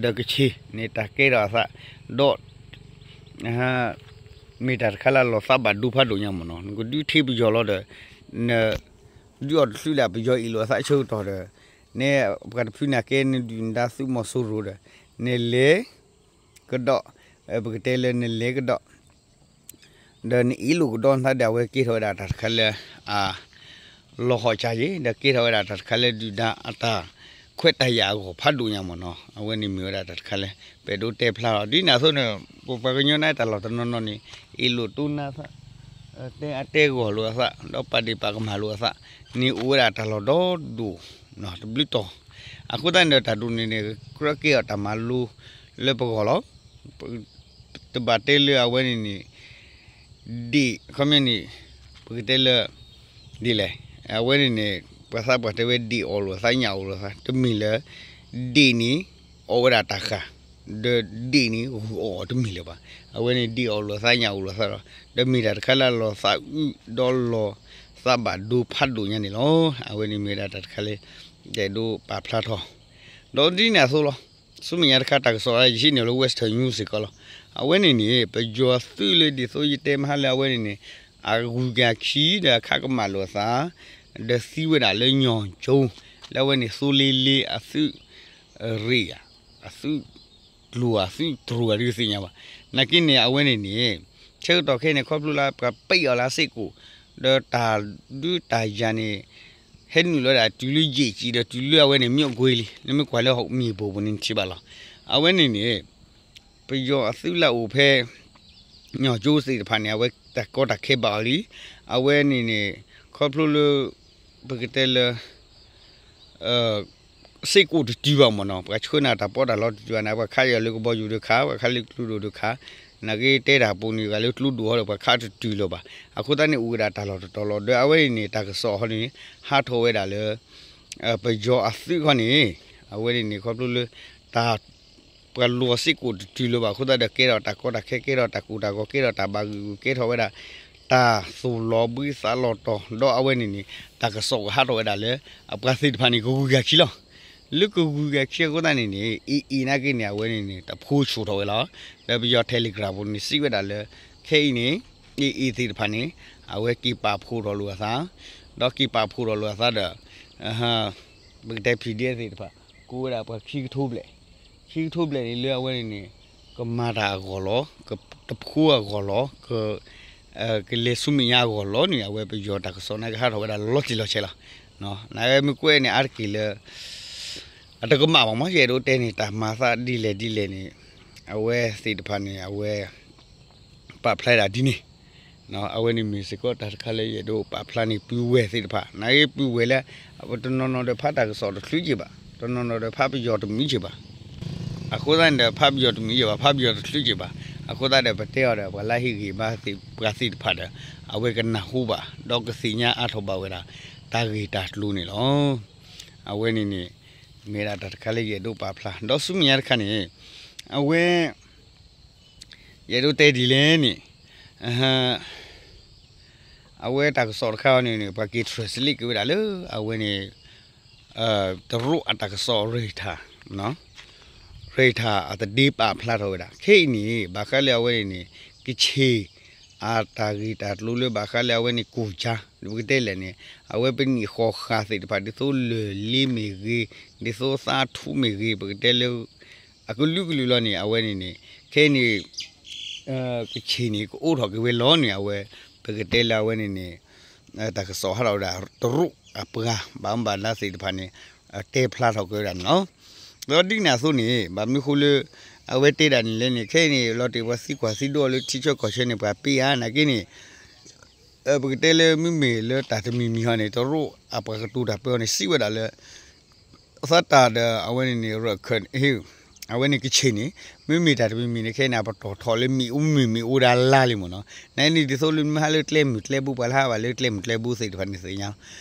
ဒီးကချ့ၣ်န့ၣ် တၢ်ကဲထီၣ်အသး ဒီး မ့ၢ်တၢ်တခါလၢလီၤသးဘၣ်ဒိဖးဒိၣ်ညါမ့ၢ်နီၤ. နကဒုးထံပယီၤလီၤဒီး န ဒုးအီၤတချုးလၢပယီၤအ့ၣ်လိာ်အသးဆၢကတီၢ်ဒီး နပှၤတဖုန့ၣ်ကဲနဒုၣ်နဒါသုးမီၤစိရိၤဒီး နလဲၤကဒီး ပကတဲလၢနလဲၤကဒီး ဒီးနအ့ၣ်လိာ်ကဒီးနသးဒီး အဝဲကဲထီၣ်ဝဲဒၣ်တၢ်တခါလၢ အ လီၤဟီၣ်ကၢ်ယ့ၤ ဒီးကဲထီၣ်ဝဲဒၣ်တၢ်တခါလၢဒုၣ်ဒါအတၢ်ခွဲးတၢ်ယာ်အဂီၢ်ဖးဒိၣ်ညါမ့ၢ်နီၤ. အဝဲန့ၣ်မ့ၢ်ဝဲဒၣ်တၢ်တခါလၢ ပအဲၣ်ဒိးတဲဖျါလီၤ. ဒ်န့ၣ်အသိးန့ၣ် ပပှၤကညီန့ၣ်တၢ်လီၢ်တနီၤနီၤန့ၣ် အ့ၣ်လိာ်တိၢ်နါသး တဲအတဲဂီၢ်လိာ်အသး ဒီးပာ်ဒ့ၣ်ပာ်ကမၣ်လိာ်အသးန့ၣ် အိၣ်ဝဲဒၣ်တၢ်လီၢ်ဒီဒိၣ် တဘျုးတီၤ. အဃိသတးန့ၣ်ဒီး တၢ်ဒိၣ်န့ၣ်န့ၣ် ကြၢးကဲအီၤတၢ်မၤလိလၢပဂီၢ်လီၤ. တဘၣ်တဲလၢအဝဲန့ၣ်န့ၣ် ဒ့ၣ် ခီပညီန့ၣ် ပကတဲလၢ ဒ်လဲၣ် အဝဲန့ၣ်န့ၣ် ပှၤသးပှၢ်တဲဝဲဒ့ၣ်အီၣ်လိာ်သးညၣ်အီၣ်လိာ်သး တမ့ၢ်လၢ ဒ့ၣ်န့ၣ် အီၣ်ဝဲဒၣ်တၢ်ဃၢ် ဒီးဒ့ၣ်န့ၣ် ဂုၢ်အီၣ်အီၤတမ့ၢ်လၢၤဘၣ်. အဝဲန့ၣ်ဒ့ၣ်အီၣ်လိာ်သးညၣ်အီၣ်လိာ်သးဒီး ဒီးမ့ၢ်တၢ်တခါလၢအလီၤသးအုးဒီးလီၤသးဘၣ်ဒိဖးဒိၣ်ညါန့ၣ်လီၤ. အဝဲန့ၣ်မ့ၢ်ဝဲဒၣ်တၢ်တခါလၢ ယအဲၣ်ဒိးပာ်ဖျါထီၣ် ဒီးဒ်န့ၣ်အသိးလီၤ. ဆူမဲာ်ညါတခါတၢ်ကစီၣ်လၢယဟံးန့ၢ်လၢ Western News စ့ၢ်ကီးလီၤ. အဝဲန့ၣ်န့ၣ် ပယီၤသုးလၢဒ်သိးယတဲမဟါလၢအဝဲန့ၣ်န့ၣ် အဂုၤကၤခံဒီးအခးကမၣ်လိာ်အသး ဒီးသံဝဲဒၣ်လၢညီၣ်ကၠိ လၢအဝဲန့ၣ်သိလ့လ့အသုး ရ့ၣ်ဧါ အသုးကျိၤဧါ သုးတြိၤဧါ ဒုးသ့ၣ်ညါဘၣ်. နာ်က့န့ၣ် အဝဲန့ၣ်န့ၣ် ဆၢကတီၢ်ခဲအံၤန့ၣ် ခီဖျိလၢပှၤပံးအီၤလၢအစ့ၢ်ကီး ဒီးတၢ်ဒုးတၢ်ယၤန့ၣ် ဟဲနုာ်လီၤဒၣ်တုၤလၢယဲၢ်ကံဒီးတုၤလၢအဝဲန့ၣ် မ့ၢ်အကွ့လံ နမ့ၢ်ကွၢ်လၢမ့ၣ်ပိၢ်ပူၤန့ၣ်ထံၣ်ဘၣ်လီၤ. အဝဲန့ၣ်န့ၣ် ပယီၤအသုးလၢအအိၣ်ဖဲ ညီၣ်ကၠိသ့ၣ်တဖၣ်န့ၣ် အဝဲတၢ်ကီတၢ်ခဲဘၣ်အီၤလံ. အဝဲန့ၣ်န့ၣ် ခီဖျိလၢ ပကတဲလၢ စ့ၢ်ကီးတတုၤဘၣ်မ့ၢ်နီၤ ပှၤဆှၢနၤတၢ်ပီးတၢ်လီတတုၤဘၣ်န့ၣ် ပှၤခးယီၤလၢကဘီယူၤတခါ ပှၤခးလၢကျိဒိၣ်တခါ နာ်က့တဲတၢ်ပူၤန့ၣ် ဂၤလၢကျိဒိၣ်ဟီဒီး ပှၤခးတတုၤလၢၤဘၣ်. အဃိသတးန့ၣ် အိၣ်ဝဲဒၣ်တၢ်လီၢ်တတီၤလီၤ. ဒီးအဝဲန့ၣ်န့ၣ် တၢ်ကစီၣ်ဟီန့ၣ် ဟးထီၣ်ဝဲဒၣ်လၢ ပယီၤအသုးခီန့ၣ် အဝဲန့ၣ်န့ၣ် ခီဖျိလၢ တၢ် ပှၤလီၤစ့ၢ်ကီးတတုၤလၢၤဘၣ်အဃိသတးဒီး ကဲထီၣ်တၢ်ကီတၢ်ခဲ ကဲထီၣ်တၢ်ကိၢ်တၢ်ဂီၤ ကဲထီၣ်တၢ်ဘၣ်ဂုာ်ဂုာ် ကဲထီၣ်ဝဲဒၣ် တၢ်သူၣ်လီၤဘှံးသးလီၤတီၤ ဒီးအဝဲန့ၣ်န့ၣ် တၢ်ကစီၣ်ကဟးထီၣ်ဝဲဒၣ်လၢ အပှၤသ့ၣ်တဖၣ်န့ၣ် ကဂုၤကၤခံလီၤ. လၢကဂုၤကၤခံအဃိသတးန့ၣ်န့ၣ် AA နာ်က့န့ၣ် အဝဲန့ၣ်န့ၣ် တၢ်ဖှိၣ်ဆူၣ်ထီၣ်ဝဲလီၤ. ဒီးပယီၤ Telegram ပူၤန့ၣ် စံးဝဲဒၣ်လၢ ခဲအံၤန့ၣ် AA သ့ၣ်တဖၣ်န့ၣ် အဝဲက့ၤပာ်ဖှိၣ်ထီၣ်လိာ်အသး ဒီးက့ၤပာ်ဖှိၣ်ထီၣ်လိာ်အသးဒီး ပကတဲ PDF သ့ၣ်တဖၣ် ကိးဝဲဒၣ်ပှၤခံကထိဘျဲၣ် ခံကထိဘျဲၣ်န့ၣ်လၢအဝဲန့ၣ်န့ၣ် ကမၤတၢ်အဂီၢ်လီၤ ကတဖိအဂီၢ်လီၤ ကလဲၤဆူမဲာ်ညါအဂီၢ်လီၤန့ၣ် အဝဲပယီၤတၢ်ကစီၣ်န့ၣ် ကဟးထီၣ်ဝဲဒၣ်လီၤတံၢ်လီၤဆဲးလီၤ. နာ်က့မ့ၢ်ကွဲးန့ၣ် အါတက့ၢ်လၢ အတကမၣ်ဘၣ်မ့ၢ် ယအဲၣ်ဒိးတဲန့ၣ် တၢ်မၤသးဒ်လဲၣ်ဒ်လဲၣ်န့ၣ် အဝဲသ့ၣ်တဖၣ်န့ၣ် အဝဲ ပာ်ဖျါဒၣ်ဒ်န့ၣ် အဝဲန့ၣ်မ့ၢ်စ့ၢ်ကီးတၢ်တခါလၢယအဲၣ်ဒိးပာ်ဖျါန့ၣ် ပုၢ်ဝဲၢ်သ့ၣ်တဖၣ် နာ်က့ပုၢ်ဝဲၢ်လၢ တနီၤနီၤဒီးဖးတၢ်ကစီၣ်တချုးက့ၤဘၣ် တနီၤနီၤဒီးဖးပယီၤတမံၤက့ၤဘၣ် အဃိသတးန့ၣ်ဒီး ဖးပယီၤတမံၤက့ၤဘၣ် ဖးပယီၤတချုးက့ၤဘၣ် အဃိသတးဒီး ပတဲအီၤဒီးပှၤလၢဟ့ၣ်ဂံၢ်ဘါသ့ၣ်ပှၤသ့ၣ်တဖၣ်ဒီး အဝဲကနၢ်ဟူဘၣ် ဒီးကသ့ၣ်ညါအါထီၣ်ဘၣ်ဝဲဒၣ် တၢ်ဂ့ၢ်တၢ်ကျိၤန့ၣ်လီၤ. အဝဲန့ၣ်န့ၣ် မ့ၢ်ဒၣ်တၢ်တခါလၢယအဲၣ်ဒိးပာ်ဖျါ ဒီးဆူမဲာ်ညါတခါန့ၣ် အဝဲ ယအဲၣ်ဒိးတဲဒ်လဲၣ်န့ၣ် အဝဲတၢ်ကစီၣ်တခါအံၤန့ၣ်န့ၣ် ပှၤက့ၤ translate က့ၤဝဲဒၣ်လၢ အဝဲန့ၣ် တရူးအတၢ်ကစီၣ် Reuters, Reuters အတဒ့ပာ်ဖျါထီၣ်ဝဲဒၣ် ခဲအံၤန့ၣ် ဘၣ်ဃးလၢအဝဲန့ၣ်န့ၣ် ကချ့ၣ် အတၢ်ဂ့ၢ်တၢ်ကျိၤလၢဘၣ်ဃးလၢအဝဲန့ၣ် ကိၢ်ကၠါ ပကတဲလဲၣ်န့ၣ် အဝဲပနံၣ်ဃီဃာ်သ့ၣ်တဖၣ် ဒ်သိးလၢၢ်လ့မ့ၢ်ဂ့ၤ ဒ်သိးသးထူမ့ၢ်ဂ့ၤ ပကတဲလၢ အကလုာ်ကလုာ်လီၤန့ၣ် အဝဲန့ၣ်န့ၣ် ခဲအံၤန့ၣ် ကချ့ၣ်န့ၣ် ကအိးထီၣ်က့ၤဝဲလီၤန့ၣ် အဝဲ ပကတဲလၢအဝဲန့ၣ်န့ၣ် တၢ်ကစီၣ်ဟးထီၣ်ဝဲဒၣ် တရူးအပှၤဘၣ်မူဘၣ်ဒါသ့ၣ်တဖၣ်န့ၣ် တဲဖျါထီၣ်က့ၤဝဲဒၣ်န့ၣ်လီၤ. ဒီးဒ်န့ၣ်အသိးန့ၣ် ဘၣ်မနုၤဃိလၢ အဝဲတဲဒၣ်န့ၣ်လဲၣ်န့ၣ် ခဲအံၤန့ၣ် လီၤတ့ၢ်ပှၤသံကွၢ်သံဒိးလၢထံဆၢကီၢ်ဆၢန့ၣ် ပှၤပ့ၢ်ဧါနာ်က့န့ၣ် ပကတဲလၢမ့မ့ၢ်လၢတၢ်တမံၤမံၤဟီန့ၣ် တရူးအပှၤကတိၤတၢ်ပၢဟီန့ၣ် စံးဝဲဒၣ်လၢ သးတၢ်ဒီးအဝဲန့ၣ်န့ၣ် ရၢၢ်ခၢၣ် အဝဲန့ၣ်ကဆ့ၣ်န့ၣ် မ့မ့ၢ်တၢ်တမံၤမံၤန့ၣ် ခဲအံၤန့ၣ် အပတီၢ်ထီၣ်လၢမ့ၣ်အူမ့ၢ်မ့ၣ်အူဒၣ်လါလံမ့ၢ်နီၤ. နန့ၣ်ဒ်သိးလၢနမ့ၢ်ဟးလၢကျဲမုၢ်ကျဲဘိ ပှၤလၢဟးဘၣ်လၢကျဲမုၢ်ကျဲဘိသ့ၣ်တဖၣ်န့ၣ်သ့ၣ်ညါလီ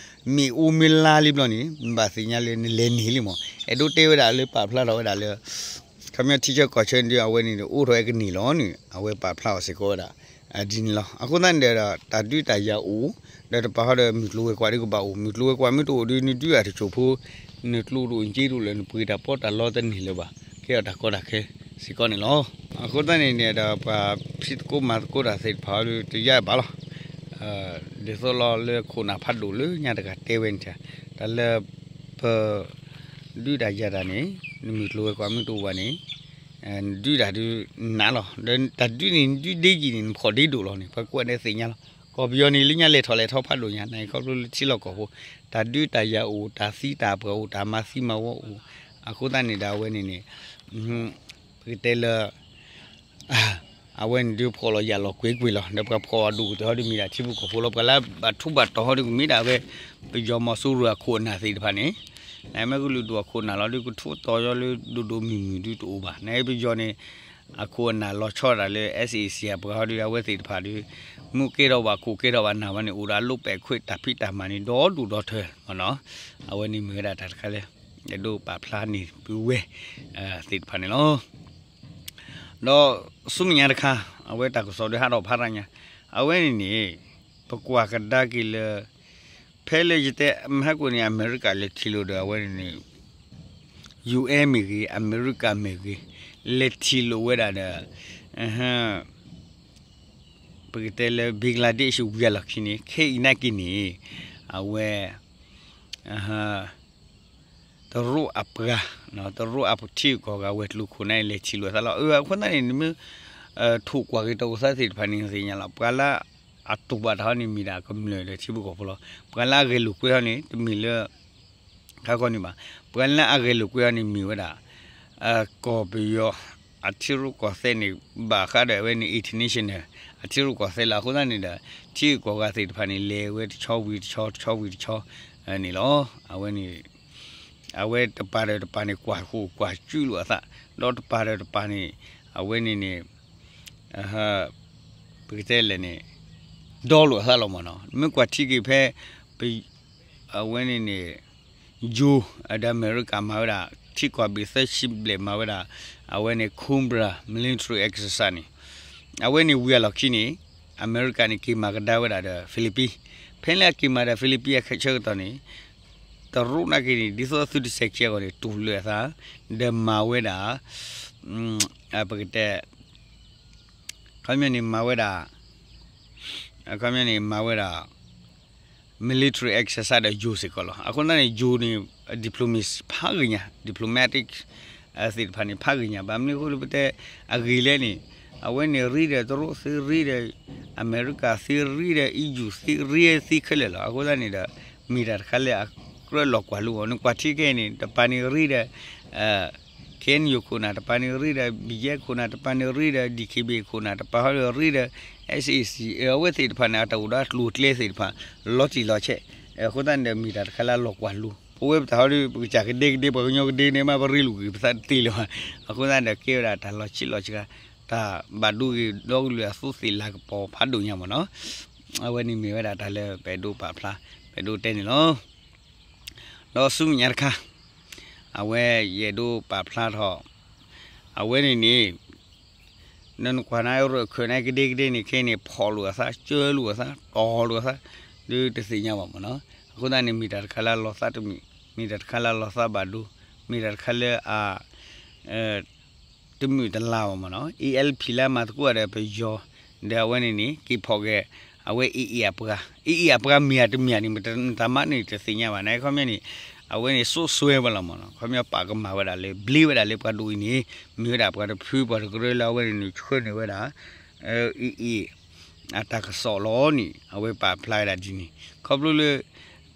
ၤ. မ့ၣ်အူမ့ၢ်လါလံဘျီန့ၣ် နဘၣ်သ့ၣ်ညါလၢနလဲၤန့ၢ်လံမ့ၢ်. အဲၣ်ဒိးတဲဝဲဒၣ်လၢပာ်ဖျါထီၣ်ဝဲဒၣ်လၢ ခီပညီထံဆၢကီၢ်ဆၢန့ၣ်ဒီး အဝဲန့ၣ်ဒီး အိၣ်ထီၣ်ဝဲကန့ၢ်လီၤန့ၣ် အဝဲပာ်ဖျါအီၤစ့ၢ်ကီးဝဲဒၣ် ဒ်န့ၣ်လီၤ. အဃိသတးန့ၣ်ဒီး တၢ်ဒုးတၢ်ယၤအိၣ် ဒီးတပာ်ဃီဒီး မုၢ်ကျိၤဝဲၤကွာ်ဒုးကဘၣ်အိၣ်, မုၢ်ကျိၤဝဲၤကွာ်မ့ၢ်တအိၣ်ဒီး နဒုးအတစိၢ်ဖိ နကျိၤတအိၣ် နက့တအိၣ်လၢနပှ့ၤတၢ်ပီးတၢ်လီတန့ၢ်လၢၤဘၣ်, ကဲထီၣ်တၢ်ကီတၢ်ခဲစ့ၢ်ကီးန့ၣ်လီၤ. အဃိသတးန့ၣ်န့ၣ်ဒီး ပှၤဖံးသကိးမၤသကိးတၢ်သ့ၣ်တဖၣ်ဒီး တယါဘၣ်လီၤ. ဒ်သိးလီၤလၢခိၣ်နၢ်ဖးဒိၣ်လၢညါတဂၤတဲဝဲန့ၣ် တၢ်လၢ ပ ဒုးတၢ်ယၤတၢ်န့ၣ် နမုၢ်ကျိၤဝဲၤကွာ်မ့ၢ်တအိၣ်ဘၣ်န့ၣ် နဒုးတၢ်ဒုးနးလီၤ. ဒီးတၢ်ဒုးန့ၣ် နဒုးဒ့ယံာ်န့ၣ် နဖှီၣ်ဒ့ဒိၣ်လီၤန့ၣ် ပှၤကိးဂၤဒဲးသ့ၣ်ညါလီၤ. ကီၢ်ပယီၤန့ၣ် လၢညါလဲၤထီၣ်လဲၤထီဖးဒိၣ်ညါ နခီဖျိလၢထံလီၢ်ကီၢ်ဖိ တၢ်ဒုးတၢ်ယၤအိၣ်, တၢ်သံတၢ်ပှၢ်အိၣ်, တၢ်မၤသံမၤဝီအိၣ်, အဃိသတးန့ၣ်ဒီး အဝဲန့ၣ်န့ၣ် ပကတဲလၢ အဝဲန့ၣ်ဒုးဖှီၣ်လီၤယာ်လီၤကွ့ၢ်ကွ့ၢ်လီၤ. ဒီးပှၤဖှီၣ်အဒိၣ်ကတၢၢ်ဟီဒုးမ့ၢ်ဒၣ်ထံဖိကီၢ်ဖိလီၤ. ပှၤလၢဘၣ်ထူးဘၣ်တီၤဟီဒုးကမ့ၢ်ဒၣ်ဝဲ ပယီၤမီၤစိရိၤအခိၣ်အနၢ်သ့ၣ်တဖၣ်န့ၣ် နမ့ၢ်ကလုာ်ဒူၣ်အခိၣ်အနၢ်လီၤဒုး ကထူးတီၤလၢဒိၣ်ဒိၣ်မုၢ်မုၢ်ဒုးတအိၣ်ဘၣ်. နပယီၤန့ၣ် အခိၣ်အနၢ်လီၤဆီဒၣ်လၢ SAC အပှၤဟီဒုး အဝဲသ့ၣ်တဖၣ်ဒုး မ့ၢ်ကဲထီၣ်ဘၣ်ခိၣ်ကဲထီၣ်ဘၣ်နၢ်ဘၣ်န့ၣ် အိၣ်ဒီးအလိာ်ပဲာ်ခွဲးတၢ်ဖံးတၢ်မၤန့ၣ် ဒီဒူၣ်ဒီထၢမ့ၢ်နီၤ. အဝဲန့ၣ်မ့ၢ်ဝဲဒၣ်တၢ်တခါလၢ အဲၣ်ဒိးပာ်ဖျါန့ၢ်ပုၢ်ဝဲၢ်သ့ၣ်တဖၣ်န့ၣ်လီၤ. ဒီးဆူမဲာ်ညါတခါ အဝဲတၢ်ကစီၣ်ဒုးဟးထီၣ်ဖးတၢ်ညါ အဝဲန့ၣ်န့ၣ် ပကွၢ်ကဒါက့ၤလၢ ဖဲလၢယတဲမဟါကိၣ်န့ၣ် အမဲရကၤလဲၤထံၣ်လိာ်ဒီး အဝဲန့ၣ်န့ၣ် ယူၢ်အဲၣ် မ့ၢ်ဂ့ၤ အမဲရကၤမ့ၢ်ဂ့ၤ လဲၤထံၣ်လိာ်ဝဲဒၣ်ဒီး ပကတဲလၢ ဘင်္ဂလားဒေ့ရှ် ဝံၤအလီၢ်ခံန့ၣ် ခဲအံၤနာ်က့န့ၣ် အဝဲ တရူးအပှၤ တရူးအပထံဂုၤကီၢ်ဂၤဝဲၤကျိၤခိၣ်နၢ်အံၤ လဲၤထံၣ်လိာ်အသးလီၤ. အဃိသတးန့ၣ် နမ့ၢ် ထိၣ်ကွၢ်က့ၤတၢ်အိၣ်သးသ့ၣ်တဖၣ်န့ၣ် နသ့ၣ်ညါလီၤ. ပှၤလၢအတူၢ်ဘၣ်တၢ်ဟီန့ၣ် မ့ၢ်ဒၣ်ကမျၢၢ်ဒီးထံဖိကီၢ်ဖိလီၤ. ပှၤလၢအဂဲၤလိာ်ကွဲဟီန့ၣ် တမ့ၢ်လၢ ခါခီန့ၣ်ဘၣ်. ပှၤလၢအဂဲၤလိာ်ကွဲဟီန့ၣ်မ့ၢ်ဝဲဒၣ် ကီၢ်ပယီၤ အထံရူၢ်ကီၢ်သဲးန့ၣ် ဘၣ်ဃးဒီးအဝဲန့ၣ် international အထံရူၢ်ကီၢ်သဲးလီၤ. အဃိသတးန့ၣ်ဒီး ထံဂုၤကီၢ်ဂၤသ့ၣ်တဖၣ်န့ၣ် လဲၤဝဲတဆီဝံၤတဆီ တဆီဝံၤတဆီန့ၣ်လီၤ. အဝဲန့ၣ် အဝဲတပၤဒီးတပၤန့ၣ် ကွၢ်ဃိကွၢ်စုလိာ်အသး, ဒီးတပၤဒီးတပၤန့ၣ် အဝဲန့ၣ်န့ၣ် ပကတဲလဲၣ်န့ၣ် ဒီလိာ်အသးလီၤမ့ၢ်နီၤ. မ့ၢ်ကွၢ်ထံက့ၤဖဲ ပ အဝဲန့ၣ်န့ၣ် ယိၤ ဒီးအမဲရကၤမၤဝဲဒၣ် ထံကီၢ်ဘ့ၣ်သၢဆံဘျဲၣ်မၤဝဲဒၣ် အဝဲန့ၣ် Cobra military exercise န့ၣ် အဝဲန့ၣ်ဝံၤအလီၢ်ခံန့ၣ် အမဲရကၤန့ၣ် က့ၤမၤကဒါဝဲဒၣ်ဒီး Philippines, ဖဲလၢအက့ၤမၤဒီး Philippines အဆၢကတီၢ်န့ၣ် တရူးနာ်က့န့ၣ် ဒ်သိးသုတစဲးခံအဂီၢ်န့ၣ် တူၢ်လိာ်အသး ဒီးမၤဝဲဒၣ် ပကတဲ ခီပညီန့ၣ် မၤဝဲဒၣ် ခီပညီန့ၣ် မၤဝဲဒၣ် military exercise ဒီးယိၤစ့ၢ်ကီးလီၤ. အဃိသတးန့ၣ် ယိၤန့ၣ် diplomacy ဖးဂ့ၤညါ diplomatic သ့ၣ်တဖၣ်န့ၣ် ဖးဂ့ၤညါ ဘၣ်မနုၤအဃိလၢပတဲအဂ့ၤလဲၣ်န့ၣ် အဝဲန့ၣ်ရ့ဒီးတရူးသ့ ရ့ဒီး အမဲရကၤသ့ ရ့ဒီး EU သ့ ရ့သ့ခဲလၢာ်လီၤ. အဃိသတးန့ၣ်ဒီး မ့ၢ်တၢ်တခါလၢအကြၢးလီၤကွၢ်လိအီၤ နကွၢ်ထံခဲအံၤန့ၣ် တပၤန့ၣ်ရ့ဒီး KNU ခိၣ်နၢ် တပၤန့ၣ်ရ့ဒီး BGF ခိၣ်နၢ် တပၤန့ၣ်ရ့ဒီး DKBA ခိၣ်နၢ် တပၤဟီဒီးရ့ဒီး SAC အဝဲသ့ၣ်တဖၣ်န့ၣ် အတၢ်အိၣ်ဒီးအကျိၤအကျဲသ့ၣ်တဖၣ် လီၤတံၢ်လီၤဆဲး အဃိသတးန့ၣ်ဒီး မ့ၢ်တၢ်တခါလၢအလီၤကွၢ်လိ ပဝဲပတၢ်ဟီဒီး ပကစၢ်ကဒဲကဒဲ ပှၤကညီကဒဲန့ၣ်မး ပရ့လိာ်ကွံာ်ပသးတသ့လၢၤဘၣ်. အဃိသတးဒီး ကဲဝဲဒၣ်တၢ်လီၤဆံးလီၤစှၤ တၢ်ဘၣ်ဒိဂ့ၤဒီကလုာ်အသိးသ့ၣ်လၤကပီၤဖးဒိၣ်ညါမ့ၢ်နီၤ. အဝဲန့ၣ်မ့ၢ်ဝဲဒၣ်တၢ်လၢပအဲၣ်ဒိးပာ်ဖျါ ပအဲၣ်ဒိးတဲန့ၣ်လီၤ. ဒီးဆူမဲာ်ညါတခါ အဝဲယအဲၣ်ဒိးပာ်ဖျါထီၣ် အဝဲန့ၣ်န့ၣ် နနကွၢ်နၤ ရၢၢ်ခၢၣ်နၤကဒဲကဒဲန့ၣ် ခဲအံၤန့ၣ် ဖီၣ်လိာ်အသး ကၢလိာ်အသး တီၤလိာ်အသး ဒုးတသ့ၣ်ညါဘၣ်မ့ၢ်နီၤ. အဃိသတးန့ၣ် မ့ၢ်တၢ်တခါလၢအလီၤသးတမုာ် မ့ၢ်တၢ်တခါလၢအလီၤသးဘၣ်ဒိ မ့ၢ်တၢ်တခါလၢအ တမုာ်တလၤဘၣ်မ့ၢ်နီၤ. အ့ၣ်အၣ်လ်ပံၣ် လၢအမၤသကိးဒီးပယီၤ ဒီးအဝဲန့ၣ်န့ၣ် က့ၤဖီၣ်က့ၤ အဝဲ အ့ၣ်အ့ၣ် အပှၤ အ့ၣ်အ့ၣ် အပှၤမ့ၢ်ဧါတမ့ၢ်ဧါန့ၣ် တၢ်မၤန့ၣ်တသ့ၣ်ညါဘၣ်န့ၣ် ခီပညီန့ၣ် အဝဲန့ၣ် စိၣ်စွဲဝဲလီၤမ့ၢ်နီၤ. ခီပညီပာ်ကမၣ်ဝဲဒၣ်လၢ ဘျ့ဝဲဒၣ်လၢပှၤဒိၣ်အံၤန့ၣ် မ့ၢ်ဝဲဒၣ်ပှၤတဖုပှၤတကရၢလၢအဝဲန့ၣ်န့ၣ် ဆှၢန့ၢ်ဝဲဒၣ် အ့ၣ်အ့ၣ် အတၢ်ကစီၣ်လီၤန့ၣ် အဝဲပာ်ဖျါဝဲဒၣ်ဒ်န့ၣ် ခီဖျိလၢ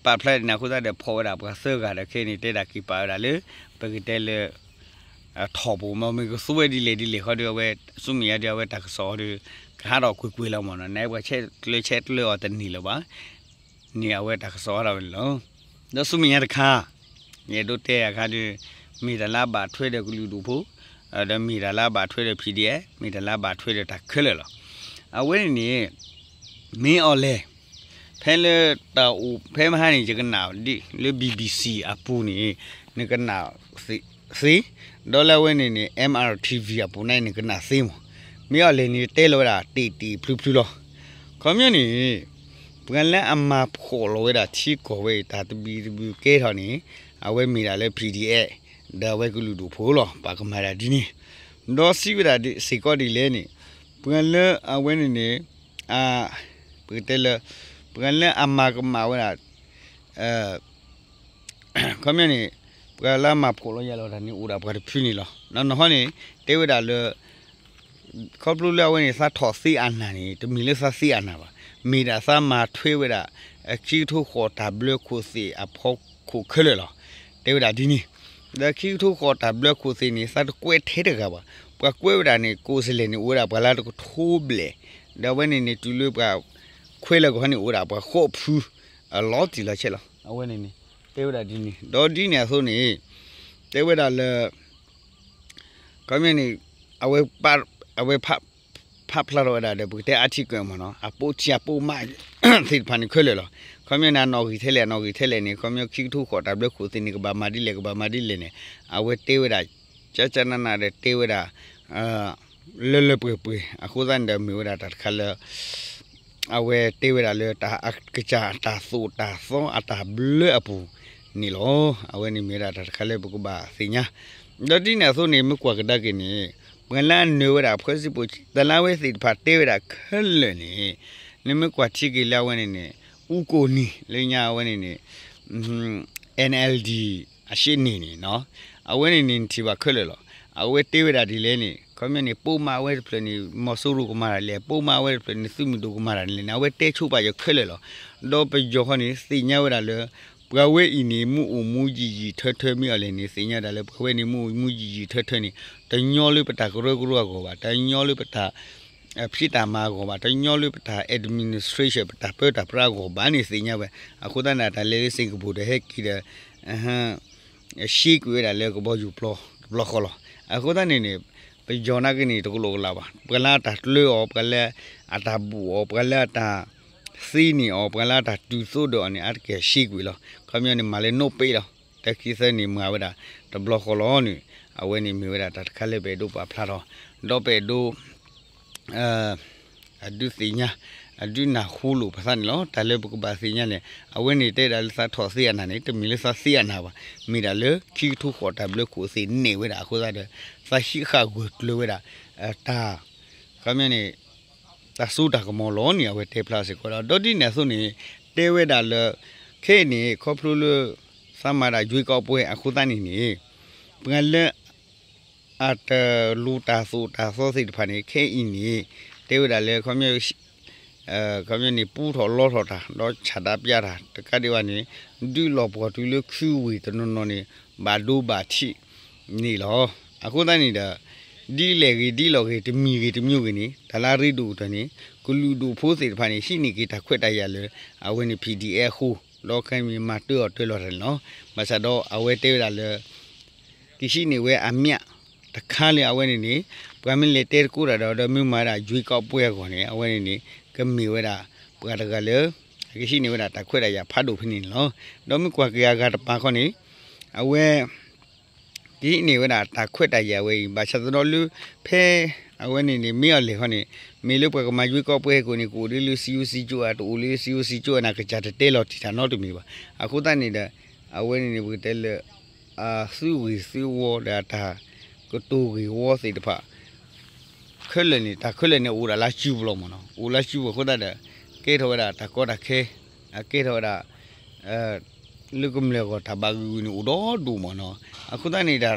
ပာ်ဖျါဒ်န့ၣ်အဃိသတးဒီး ဖီၣ်ဝဲဒၣ်ပှၤသၢဂၤဒီးခဲအံၤန့ၣ် တဲဒၣ်က့ၤပာ်ဝဲဒၣ်လၢ ပကတဲလၢ ထီၣ်ပူၤမ့ၢ် မ့ၢ်ကသူဝဲဒ်လဲၣ်ဒ်လဲၣ်ဃီဒီး အဝဲဆူမဲာ်ညါဒီး အဝဲတၢ်ကစီၣ်အီၤဒီး ကဟးထီၣ်ကွ့ၢ်ကွ့ၢ်လီၤမ့ၢ်နီၤ, နပှၤဆဲးကျၢဆဲးကျၢအီၤတန့ၢ်လၢၤဘၣ်, န့ၣ်အဝဲတၢ်ကစီၣ်အီၤဒၣ်ဝဲန့ၣ်လီၤ. ဒီးဆူမဲာ်ညါတခါ ယအဲၣ်ဒိးတဲအခါဒီး မ့ၢ်တၢ်လၢအဘၣ်ထွဲဒီးကလုာ်ဒူၣ်ဖိ, ဒီးမ့ၢ်တၢ်လၢအဘၣ်ထွဲဒီး PDF, မ့ၢ်တၢ်လၢအဘၣ်ထွဲဒီးတၢ်ခဲလၢာ်လီၤ. အဝဲန့ၣ်န့ၣ် မ့ၢ်အီၤလဲၣ် ဖဲလၢတၢ်အိၣ်ဖဲမဟါန့ၣ် ယကနၣ်ဒ်လၢ BBC အပူၤန့ၣ် နကနၣ်သ့, ဒီးလၢအဝဲန့ၣ်န့ၣ် MRTV အပူၤန့ၣ် နကနၣ်သ့မး, မ့ၢ်အီၤလဲၣ်န့ၣ် တဲလီၤဝဲဒၣ်တ့ၢ်တ့ၢ်ဖျုဖျုလီၤ. ခီပညီန့ၣ် ပှၤလၢအမၤဖှီၣ်လီၤဝဲဒၣ်ထံကီၢ်ဝဲအံၤ တၢ်တဘံၣ်တဘုၣ်ကဲထီၣ်န့ၣ် အဝဲမ့ၢ်ဒၣ်လၢ PDF ဒီးအဝဲကလုာ်ဒူၣ်ဖိလီၤ. ပှၤကမၤဒၣ်ဒ်န့ၣ် ဒီးစံးဝဲဒၣ်စ့ၢ်ကီးဒ်လဲၣ်န့ၣ် ပှၤလၢအဝဲန့ၣ်န့ၣ် ပကတဲလၢ ပှၤလၢအမၤကမၣ်ဝဲဒၣ် ခီပညီန့ၣ် ပှၤလၢအမၤဖှီၣ်လီၤယာ်လီၤတၢ်န့ၣ် အိၣ်ဒၣ်ပှၤတဖုန့ၣ်လီၤ. နီၢ်နီၢ်ဟီန့ၣ် တဲဝဲဒၣ်လၢ ခီဖျိလၢအဝဲန့ၣ် သးထီၣ်သ့အနၢ်န့ၣ် တမ့ၢ်လၢသးသ့အနၢ်ဘၣ်. မ့ၢ်ဒၣ်သးမၤထွဲဝဲဒၣ် အခံကထိဃီၣ်တၢ်ဘျၢခိၣ်သ့ၣ်အဖီခိၣ်ခဲလၢာ်လီၤ. တဲဝဲဒၣ်ဒ်န့ၣ် ဒီးခံကထိဃီၣ်တၢ်ဘျၢခိၣ်သ့ၣ်န့ၣ် သးတကွဲးထဲတဂၤဘၣ်. ပှၤကွဲးဝဲဒၣ်န့ၣ် ကိးစလဲၣ်န့ၣ် အိၣ်ဝဲဒၣ်ပှၤလၢတကထိဘျဲၣ်, ဒီးအဝဲန့ၣ်န့ၣ် တုၤလၢပှၤခွဲးလၢာ်ကီၢ်န့ၣ် အိၣ်ဝဲဒၣ်ပှၤဃိးဖု အလီၤတံၢ်လီၤဆဲးလီၤ. အဝဲန့ၣ်န့ၣ် တဲဝဲဒၣ်ဒ်န့ၣ် ဒီးဒ်န့ၣ်အသိးန့ၣ် တဲဝဲဒၣ်လၢ ခီပညီန့ၣ် အဝဲ အဝဲ ဖးဖျါထီၣ်ဝဲဒၣ်ဒီး ပကတဲအထံကၢၢ်မ့ၢ်နီၤ အပိာ်ထံအပိာ်မးသ့ၣ်တဖၣ်န့ၣ်ခဲလၢာ်လီၤ. ခီပညီန့ၣ် အနီၣ်ဂံၢ်ထဲလဲၣ် အနီၣ်ဂံၢ်ထဲလဲၣ်န့ၣ် ခီပညီခံကထိဃီၣ်တၢ်ဘျၢခိၣ်သ့ၣ်န့ၣ် ကဘၣ်မၤဒ်လဲၣ် ကဘၣ်မၤဒ်လဲၣ်န့ၣ် အဝဲတဲဝဲဒၣ် ကကနးနးဒီးတဲဝဲဒၣ် လၢလၢပှဲၤပှဲၤ အဃိသတးန့ၣ်ဒီး မ့ၢ်ဝဲဒၣ်တၢ်တခါလၢ အဝဲတဲဝဲဒၣ်လၢ တၢ်ကစၢ်တၢ်သိၣ်တၢ်သီအတၢ်ဘျၢအပူၤန့ၣ်လီၤ. အဝဲန့ၣ်မ့ၢ်ဝဲဒၣ်တၢ်တခါလၢပကဘၣ်သ့ၣ်ညါ ဒီးဒ်န့ၣ်အသိးန့ၣ် မ့ၢ်ကွၢ်ကဒါက့ၤန့ၣ် ပှၤလၢအနၢၤဝဲဒၣ် ဖဲစံးပူၤ တၢ်လၢအဝဲသ့ၣ်တဖၣ်တဲဝဲဒၣ်ခဲလၢာ်န့ၣ် နမ့ၢ်ကွၢ်ထံက့ၤလၢအဝဲန့ၣ်န့ၣ် အူကိၣ်နံၤလၢညါအဝဲန့ၣ်န့ၣ် NLD အရှေ့နေန့ၣ်နီၤ အဝဲန့ၣ်န့ၣ် နထံၣ်ဘၣ်ခဲလၢာ်လီၤ. အဝဲတဲဝဲဒၣ်ဒ်လဲၣ်န့ၣ် ခီပညီန့ၣ် ပိာ်မးဝဲတဖျၢၣ်န့ၣ် မီၤစိရိၤကမၤတၢ်လဲၣ်, ပိာ်မးဝဲတဖျၢၣ်န့ၣ် သုးမုၢ်ဒိၣ်ကမၤတၢ်လဲၣ်န့ၣ် အဝဲတဲဆိပာ်ယီၤခဲလၢာ်လီၤ. ဒီးပယီၤဃီန့ၣ် သ့ၣ်ညါဝဲဒၣ်လၢ ပှၤဝဲအံၤန့ၣ် မ့ၢ်အိၣ်မူယံာ်ယံာ်ထၢထၢ မ့ၢ်အီၤလဲၣ်န့ၣ် သ့ၣ်ညါဝဲဒၣ်လၢ ပှၤဝဲန့ၣ်မ့ၢ်အိၣ်မူယံာ်ယံာ်ထၢထၢန့ၣ် တညီလၢပတၢ်ကရၢကရိအဂီၢ်ဘၣ်, တညီလၢပတၢ် ဖံးတၢ်မၤအဂီၢ်ဘၣ်, တညီလၢပတၢ် administration ပတၢ်ပၢတၢ်ပြးအဂီၢ်ဘၣ်န့ၣ် သ့ၣ်ညါဝဲ. အဃိသတးန့ၣ် တၢ်လဲၤလၢ Singapore ဒီးဟဲက့ၤဒီး ရှဲကွံာ်ဝဲဒၣ်လၢကဘီယူၤပျီတဘျီဃီလီၤ. အဃိသတးန့ၣ်န့ၣ် ပယီၤနာ်က့န့ၣ် တကလိာ်ကလာ်ဘၣ်. ပှၤလၢအတၢ်ကျၢအီၤ, ပှၤလၢအတၢ်ဘူးအီၤ, ပှၤလၢအတၢ်သ့န့ၢ်အီၤ, ပှၤလၢအတၢ်တုၤသိဒီးအီၤန့ၣ် အါတက့ၢ်ရှဲကွံာ်လီၤ. ခီပညီန့ၣ် မၤလၢနိးပ့းလီၤ. တၢ်ခံသၢန့ၣ် မၤဝဲဒၣ်တဘျီဃီလီၤန့ၣ် အဝဲန့ၣ်မ့ၢ်ဝဲဒၣ်တၢ်တခါလၢပအဲၣ်ဒိးပာ်ဖျါထီၣ်, ဒီးပအဲၣ်ဒိး အဒုးသ့ၣ်ညါ အဒုးနၢ်ဟူလိာ်ပသးန့ၣ်လီၤ. တၢ်လၢပကဘၣ်သ့ၣ်ညါန့ၣ် အဝဲန့ၣ်တဲဒၣ်လၢသးထီၣ်သ့အနၢ်န့ၣ် တမ့ၢ်လၢသးသ့အနၢ်ဘၣ်. မ့ၢ်ဒၣ်လၢခံကထိဃီၣ်တၢ်ဘျၢခိၣ်သ့ၣ်န့ၢ်ဝဲဒၣ်အဃိသတးဒီး သးဟံးဃာ်ဂၢၢ်ကျၢၤဝဲဒၣ် တၢ် ခီပညီန့ၣ် တၢ်စိတၢ်ကမီၤလီၤန့ၣ် အဝဲတဲဖျါစ့ၢ်ကီးဒီး ဒီးဒ်န့ၣ်အသိးန့ၣ် တဲဝဲဒၣ်လၢ ခဲအံၤန့ၣ် ခီဖျိလၢ သးမၤဒၣ် ရွေးကောက်ပွဲ အဃိသတးန့ၣ်န့ၣ် ပှၤလၢ အတလူၤတၢ်သိၣ်တၢ်သီသ့ၣ်တဖၣ်န့ၣ် ခဲအံၤန့ၣ် တဲဝဲဒၣ်လၢ ခီပညီန့ၣ် ပူထီၣ်လီထီၣ်တၢ် ဒီးဆန္ဒပြတၢ် တကးဒံးဘၣ်န့ၣ် ဒုးလီၤပှီၢ်တုၤလၢခုဝ့ၢ်တနီၤနီၤန့ၣ် ဘၣ်ဒိဘၣ်ထံးန့ၣ်လီၤ. အဃိသတးန့ၣ်ဒီး ဒ်လဲၣ်ဂ့ၤ ဒ်လဲၣ်ဂ့ၤ တမံၤဂ့ၤ တမံၤဂ့ၤန့ၣ် တၢ်လၢအရ့ဒိၣ်ကတၢၢ်န့ၣ် ကလုာ်ဒူၣ်ဖိသ့ၣ်တဖၣ်န့ၣ် ဟံးန့ၢ်က့ၤတၢ်ခွဲးတၢ်ယာ်လၢ အဝဲန့ၣ် PDF အဃိ ဒီးခဲအံၤမၤတၢအီၤတၢလီၤတၢ်န့ၣ်လီၤ. ဘၣ်ဆၣ်ဒီးအဝဲတဲဝဲဒၣ်လၢ ကဟံးန့ၢ်ဝဲအမျးတခါလၢအဝဲန့ၣ်န့ၣ် ပှၤမ့ၢ်လဲၤတဲသကိးတၢ်ဒီး ဒီးမ့ၢ်မၤဒၣ် ရွေးကောက်ပွဲ အဂီၢ်န့ၣ် အဝဲန့ၣ်န့ၣ် ကမ့ၢ်ဝဲဒၣ် ပှၤတဂၤလၢ ကဟံးန့ၢ်ဝဲဒၣ်တၢ်ခွဲးတၢ်ယာ်ဖးဒိၣ်ဖဲန့ၣ်န့ၣ်လီၤ. ဒီးမ့ၢ်ကွၢ်က့ၤအဂၤတပၤခီန့ၣ် အဝဲ ကဟံးန့ၢ်ဝဲဒၣ်တၢ်ခွဲးတၢ်ယာ်ဝဲအံၤ ဘၣ်ဆၣ်သနာ်က့လၢ ဖဲ အဝဲန့ၣ်န့ၣ် မ့ၢ်အီၤလဲၣ်ခီန့ၣ် မ့ၢ်လၢပှၤကမၤ ရွေးကောက်ပွဲ ဟဲကိးန့ၣ် ကအိၣ်ဒ်လၢ စံယိစံကၠိ အတအိၣ်လၢ စံယိစံကၠိ အနၢ်ကစၢ်တတဲလီၤတံၢ်တၢ်နီတမံၤဘၣ်. အဃိသတးန့ၣ်ဒီး အဝဲန့ၣ်န့ၣ် ပကတဲလၢ အသုးဂ့ၤသုးဝီဒီးအတၢ် ကတိၤဂ့ၢ်ဝီသ့ၣ်တဖၣ် ခဲလၢာ်န့ၣ် တၢ်ခဲလၢာ်န့ၣ် အိၣ်ဒၣ်လၢစုပူၤလီၤမ့ၢ်နီၤ. အိၣ်လၢစုပူၤအဃိသတးဒီး ကဲထီၣ်ဝဲဒၣ်တၢ်ကီတၢ်ခဲ အကဲထီၣ်ဝဲဒၣ် လၢကမျၢၢ်အဂီၢ် တၢ်ဘၣ်ဂုာ်ဂုာ်န့ၣ် အိၣ်ဒီဒူၣ်မ့ၢ်နီၤ. အဃိသတးန့ၣ်ဒီး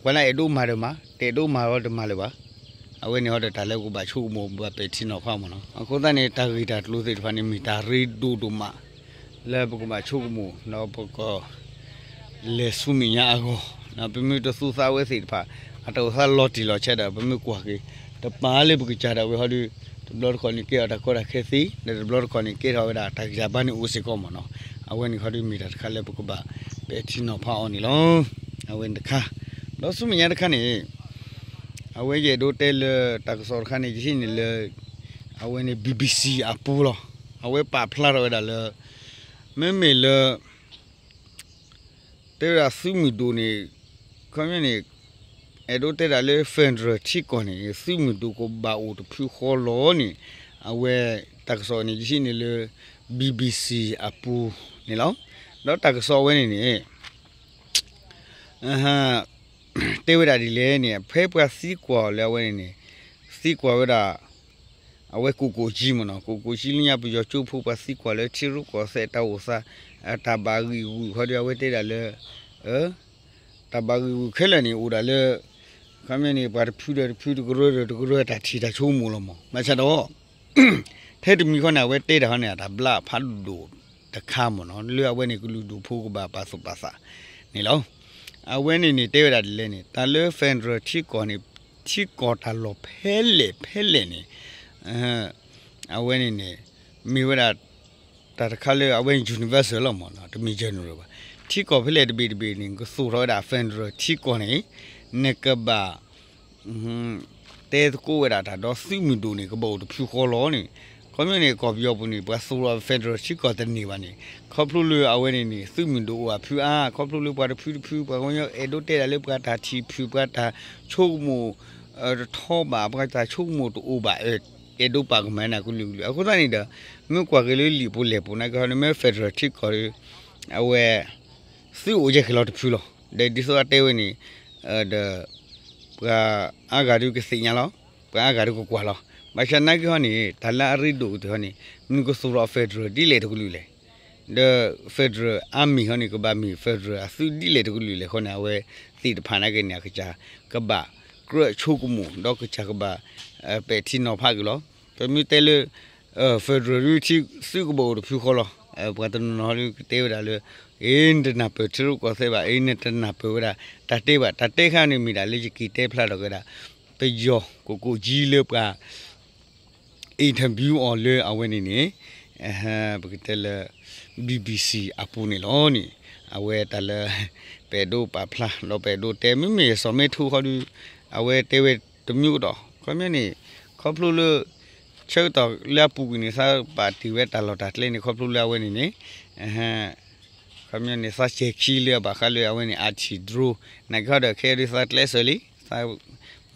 ပှၤလၢအဲၣ်ဒိးမၤဒီးမၤ တအဲၣ်ဒိးမၤဒီးတမၤလၢၤဘၣ်. အဝဲန့ၣ်ဟီဒီး တၢ်လၢပကဘၣ်ဆိကမိၣ် ပဘၣ်ပဲာ်ထံနီၤဖးမ့ၢ်နီၤ. အဃိသတးန့ၣ် တၢ်ဂ့ၢ်တၢ်ကျိၤသ့ၣ်တဖၣ်န့ၣ် မ့ၢ်တၢ်ရ့ဒိၣ်ဒိၣ်မး လၢပကဘၣ်ဆိကမိၣ် ဒီးပက လဲၤဆူမဲာ်ညါအဂီၢ် ပမ့ၢ်တသူသးဝဲသ့ၣ်တဖၣ် အတၢ်အိၣ်သးလီၤတံၢ်လီၤဆဲးဒီး ပမ့ၢ်ကွၢ်က့ၤ တပာ်လၢပကစၢ်ဒၣ်ဝဲဟီဒီး တဘျီတခီၣ်န့ၣ်ကဲထီၣ်တၢ်ကီတၢ်ခဲသ့ ဒီးတဘျီတခီၣ်န့ၣ်ကဲထီၣ်ဝဲဒၣ်တၢ်ဂံၢ်တၢ်ဘါန့ၣ်အိၣ်စ့ၢ်ကီးမ့ၢ်နီၤ. အဝဲန့ၣ်ဟီဒီးမ့ၢ်တၢ်တခါလၢပကဘၣ်ပဲာ်ထံနီၤဖးအီၤန့ၣ်လီၤ. အဝဲန့ၣ်တခါ, ဒီးဆူမဲာ်ညါတခါန့ၣ် အဝဲယအဲၣ်ဒိးတဲလၢတၢ်ကစီၣ်တခါန့ၣ် ယဟံးန့ၢ်လၢ အဝဲန့ၣ် ဘံၣ်ဘံၣ်စံၣ် အပူၤလီၤ. အဝဲပာ်ဖျါထီၣ်ဝဲဒၣ်လၢ မ့မ့ၢ်လၢ တဲဝဲဒၣ်သုးမုၢ်ဒိၣ်န့ၣ် ခီပညီန့ၣ် အဲၣ်ဒိးတဲဒၣ်လၢ federal ထံကီၢ်န့ၣ် သုးမုၢ်ဒိၣ်ကဘၣ်အိၣ်တဖုဃီလီၤန့ၣ် အဝဲတၢ်ကစီၣ်န့ၣ် ယဟံးန့ၢ်လၢ ဘံၣ်ဘံၣ်စံၣ် အပူၤန့ၣ်လီၤ. ဒီးတၢ်ကစီၣ်အဝဲန့ၣ်န့ၣ် တဲဝဲဒၣ်ဒ်လဲၣ်န့ၣ် ဖဲပှၤသံကွၢ်အီၤလၢအဝဲန့ၣ်န့ၣ် သံကွၢ်ဝဲဒၣ် အဝဲကိၣ်ကိၣ်ကၠံမ့ၢ်နီၤ, ကိၣ်ကိၣ်ကၠံလၢညါပယီၤကၠိဖိပှၤသံကွၢ်လၢထံရူၢ်ကီၢ်သဲးတၢ်အိၣ်သး တၢ်ဘၣ်ဂံၢ်ဂုာ်ခီဒီး အဝဲတဲဒၣ်လၢ တၢ်ဘၣ်ဂံၢ်ဂုာ်ခဲလၢာ်န့ၣ် အိၣ်ဒၣ်လၢ ခီပညီန့ၣ် ပှၤတဖုဒီးတဖု တကရၢဒီးတကရၢ တၢ်ထံၣ်တၢ်ဆိကမိၣ်လီၤမ့ၢ် ဘၣ်ဆၣ်ဒီး ထဲတမံၤဃီန့ၣ် အဝဲတဲတၢ်ဟီန့ၣ် အတၢ်ဘျါဖးဒိၣ်တခါမ့ၢ်နီၤ လၢအဝဲန့ၣ်ကလုာ်ဒူၣ်ဖိကဘၣ်ပာ်သူၣ်ပာ်သးန့ၣ်လီၤ. အဝဲန့ၣ်န့ၣ် တဲဝဲဒၣ်ဒ်လဲၣ်န့ၣ် တၢ်လၢ federal ထံကီၢ်န့ၣ် ထံကီၢ်တၢ်လီၢ်ဖဲလဲၣ်ဖဲလဲၣ်န့ၣ် အဝဲန့ၣ်န့ၣ် မ့ၢ်ဝဲဒၣ် တၢ်တခါလၢအဝဲ universal လီၤမ့ၢ်နီၤ တမ့ၢ် general ဘၣ်. ထံကီၢ်ဖဲလဲၣ်တဘ့ၣ်တဘ့ၣ်န့ၣ် ကသိၣ်ထီၣ်ဝဲဒၣ် federal ထံကီၢ်န့ၣ် နကဘၣ် တဲသကိးဝဲဒၣ်တၢ်ဒီးသုးမုၢ်ဒိၣ်န့ၣ် ကဘၣ်အိၣ်တဖုဃီလီၤန့ၣ်, ခီပညီန့ၣ် ကီၢ်ပယီၤပူၤန့ၣ် ပှၤသိၣ်ထီၣ် federal ထံကီၢ်တန့ၢ်ဘၣ်န့ၣ် ခီဖျိလၢအဝဲန့ၣ်န့ၣ် သုးမုၢ်ဒိၣ်အိၣ်အဖုအါ, ခီဖျိလၢပှၤတဖုတဖု ပှၤကညီအဲၣ်ဒိးတဲဒၣ်လၢပှၤတၢ်ထံၣ်ဖုၣ် ပှၤတၢ်ဆိကမိၣ် တထီဘၣ် ပှၤတၢ်ဆိကမိၣ်တအိၣ်ဘၣ် အဲၣ်ဒိးပာ်ကမၣ်နၤကလုာ်ကလုာ်. အဃိသတးန့ၣ်ဒီး မ့ၢ်ကွၢ်က့ၤလၢလံာ်ပူၤလဲၢ်ပူၤနာ်က့ဟီန့ၣ် မ့ၢ် federal ထံကီၢ်ဒီး အဝဲ သုးအိၣ်ယဲၢ်က့ၤလီၤတဖုလီၤ. ဒီးဒ်သိးအတဲဝဲန့ၣ် ဒီး ပှၤအါဂၤဒုးကသ့ၣ်ညါလီၤ, ပှၤအါဂၤဒုးကကွၢ်လီၤ. ဘၣ်ဆၣ်နာ်က့ဟီန့ၣ် တၢ်လၢအရ့ဒိၣ်ကတၢၢ်ဟီန့ၣ် မနုၤကသိၣ်ထီၣ် federal ဒ်လဲၣ်တကလုာ်လဲၣ်. ဒီး federal army ဟီန့ၣ် ကဘၣ်မ့ၢ် federal အသုးဒ်လဲၣ်တကလုာ်လဲၣ်ဃီန့ၣ် အဝဲသ့ၣ်တဖၣ်နာ်က့န့ၣ် အကစၢ်ကဘၣ်ကြၢးဆိကမိၣ် ဒီးကစၢ်ကဘၣ် ပဲာ်ထံနီၤဖးက့ၤလီၤ. ပမ့ၢ်တဲလၢ federal ဒုးထံသုးကဘၣ်အိၣ်တဖုဃီလီၤ. ပှၤတနီၤနီၤဒုးကတဲဝဲဒၣ်လၢ အ့ နတနၢ်ပၢၢ်ထံရူၢ်ကီၢ်သဲးဘၣ်, အ့ နတနၢ်ပၢၢ်ဝဲဒၣ် တၢ်တဲဘၣ်, တၢ်တဲခါန့ၣ်မ့ၢ်ဒၣ်လၢယက့ၤတဲဖျါထီၣ်က့ၤဒၣ် ပယီၤကိၣ်ကိၣ်ကၠံလၢပှၤ interview အီၤလၢအဝဲန့ၣ်န့ၣ် ပကတဲလၢ BBC အပူၤန့ၣ်လီၤန့ၣ်, အဝဲတၢ်လၢ ပအဲၣ်ဒိးပာ်ဖျါ ဒီးပအဲၣ်ဒိးတဲ မ့မ့ၢ်စီၤမ့ထိဟီဒုး အဝဲတဲဝဲတမျိုးဒီး ခီပညီန့ၣ် ခီဖျိလၢ ဆၢကတီၢ်လၢအပူၤကွံာ်န့ၣ် သးပာ်တ့ၢ်ဝဲတၢ်လီၢ်တၢ်ကျဲန့ၣ် ခီဖျိလၢအဝဲန့ၣ်န့ၣ် ခီပညီန့ၣ် သးစဲၤခံလၢအဘၣ်ဃးလၢအဝဲန့ၣ် anti drone နာ်က့ဟီဒီး ခဲအံၤဒုးသးကျဲးစၢးလံ သး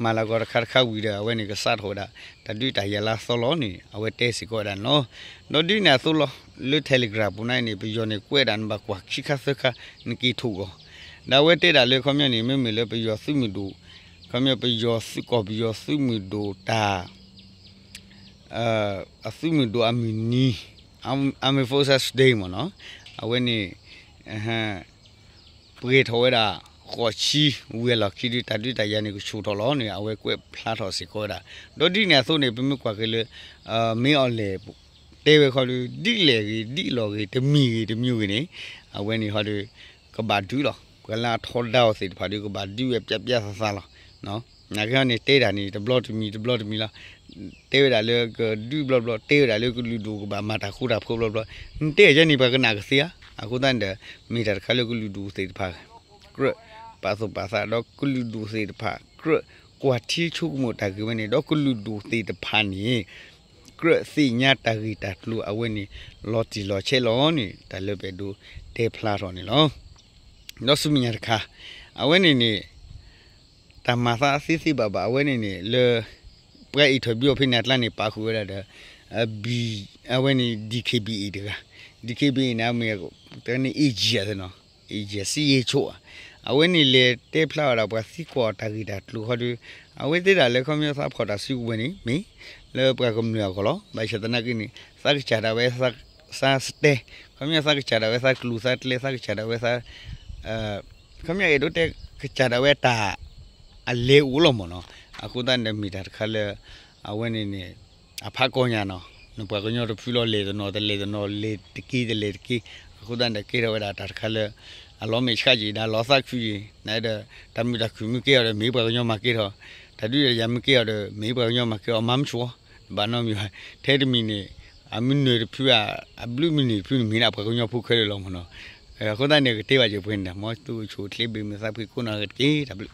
မၤလၤကီတခါတခါဝံၤဒီး အဝဲန့ၣ်ကစးထီၣ်ဝဲဒၣ် တၢ်ဒုးတၢ်ယၤလၢအသီလီၤန့ၣ် အဝဲတဲစ့ၢ်ကီးဝဲဒၣ်န့ၣ်လီၤ. ဒီးဒ်န့ၣ်အသိးလီၤ လၢ Telegram ပူၤန့ၣ်န့ၣ် ပယီၤန့ၣ်ကွဲးဒၣ် နဘၣ်ကွၢ်ခံခါသၢခါ နက့ၤထိၣ်ဂီၤ ဒီးအဝဲတဲဒၣ်လၢခီပညီန့ၣ် မ့မ့ၢ်လၢပယီၤသုးမုၢ်ဒိၣ် ခီပညီပယီၤသုးကီၢ်ပယီၤသုးမုၢ်ဒိၣ်တၢ် အသုးမုၢ်ဒိၣ်အမုၢ်နံၤ Armed Forces Day မ့ၢ်နီၤ အဝဲန့ၣ် ပှဲၤထီၣ်ဝဲဒၣ် ဃိးဆံ ဝံၤအလီၢ်ခံဒုး တၢ်ဒုးတၢ်ယၤန့ၣ်ကဆူၣ်ထီၣ်လီၤန့ၣ် အဝဲကွဲးဖျါထီၣ်စ့ၢ်ကီးဝဲဒၣ်. ဒီးဒ်န့ၣ်အသိးန့ၣ် ပမ့ၢ်ကွၢ်က့ၤလၢ မ့ၢ်အီၤလဲၣ် တဲဝဲခီဒုး ဒ်လဲၣ်ဂ့ၤ ဒ်လီၤဂ့ၤ တမံၤဂ့ၤ တမံၤဂ့ၤန့ၣ် အဝဲန့ၣ်ဟီဒုး ကဘၣ်ဒုးလီၤ. ပှၤလၢအထီဒါအီၤသ့ၣ်တဖၣ်ဒုး ကဘၣ်ဒုးဝဲပျၢ်ပျၢ်သးသးလီၤ. နာ်က့ဟီန့ၣ် တဲဒၣ်န့ၣ် တဘျီတမံၤ တဘျီတမံၤလီၤ. တဲဝဲဒၣ်လၢကဒုးဘျီဘျီ တဲဝဲဒၣ်လၢကလုာ်ဒူၣ်ကဘၣ်မၤတၢ်ဃူတၢ်ဖိးဘျီဘျီ နတဲယဲန့ၣ် ပှၤကနၣ်ကသ့ဧါ. အဃိသတးန့ၣ်ဒီး မ့ၢ်တၢ်တခါလၢကလုာ်ဒူၣ်သ့ၣ်တဖၣ် ကြၢးပာ်သူၣ်ပာ်သး ဒီးကလုာ်ဒူၣ်သ့ၣ်တဖၣ် ကြၢးကွၢ်ထံဆိကမိၣ်တၢ်ဂ့ၢ်ဝဲန့ၣ် ဒီးကလုာ်ဒူၣ်သ့ၣ်တဖၣ်န့ၣ် ကြၢးသ့ၣ်ညါတၢ်ဂ့ၢ်တၢ်ကျိၤအဝဲန့ၣ် လီၤတံၢ်လီၤဆဲးလီၤန့ၣ် တၢ်လၢပအဲၣ်ဒိးတဲဖျါထီၣ်န့ၣ်လီၤ. ဒီးဆူမဲာ်ညါတခါ အဝဲန့ၣ်န့ၣ် တၢ်မၤသးသ့သ့ဘၣ်ဘၣ် အဝဲန့ၣ်န့ၣ် လၢ ပှၤ interview ဖဲန့ၣ်အကျါန့ၣ် ပာ်ဃုာ်ဝဲဒၣ်ဒီး အဝဲန့ၣ် DKBA တဂၤ DKBA န့ၣ် အမ့ၢ် တၢ်န့ၣ် AG အသ့နီၤ AG စံယ့ဆိၣ်ဧါ အဝဲန့ၣ်လဲၤတဲဖျါဝဲဒၣ် ပှၤသံကွၢ်အီၤတၢ်ဂ့ၢ်တၢ်ကျိၤဃီဒီး အဝဲသ့ၣ်ဒၣ်လၢခီပညီသးဖီၣ်တၢ်စုကဝဲၤန့ၣ် မ့ၢ်လၢပှၤကမျၢၢ်အဂီၢ်လီၤ. ဘၣ်ဆၣ်သနာ်က့န့ၣ် သးကစၢ်ဒၣ်ဝဲ သးစတဲ ခီပညီသးကစၢ်ဒၣ်ဝဲသးကျိၤသးကျဲ သးကစၢ်ဒၣ်ဝဲသး ခီပညီအဲၣ်ဒိးတဲကစၢ်ဒၣ်ဝဲတၢ် အလဲၤအိၣ်လီၤမ့ၢ်နီၤ. အဃိသတးန့ၣ်ဒီးမ့ၢ်တၢ်တခါလၢ အဝဲန့ၣ်န့ၣ် အဖးကီၢ်ညါနီၤ နပှၤကညီတဖုလီၤ လဲၤတနီၤတလဲၤတနီၤ လဲၤတက့ၢ်တလဲၤတက့ၢ် အဃိသတးန့ၣ် ကဲထီၣ်ဝဲဒၣ်တၢ်တခါလၢ အလီၤမဲာ်ဆှးက့ၤ ဒီးလီၤသးခုက့ၤ နဒီး တၢ်မုာ်တၢ်ခုၣ်မ့ၢ်ကဲအီၤဒီး မ့ၢ်ပှၤကညီမၤကဲထီၣ်, တၢ်ဒုးတၢ်ယၤမ့ၢ်ကဲအီၤဒီး မ့ၢ်ပှၤကညီမၤကဲအီၤ မၤမဆူၣ်, ဘၣ်နီတမံၤဘၣ်. ထဲတမံၤန့ၣ် အမုၢ်နုာ်တဖုဧါ, အဘျုးမုၢ်နံၤတဖုန့ၣ် မ့ၢ်ဒၣ်ပှၤကညီဖိခဲလၢာ်လီၤမ့ၢ်နီၤ. အဃိသတးန့ၣ် ကတဲဘၣ်က့ၤပှဲၤန့ၣ် မ်သုအိၣ်ဆူၣ်အိၣ်ချ့ ဘၣ်မုာ်သးဖှံကိးနီၢ်ဂၤတက့ၢ်. တၢ်ဘျုး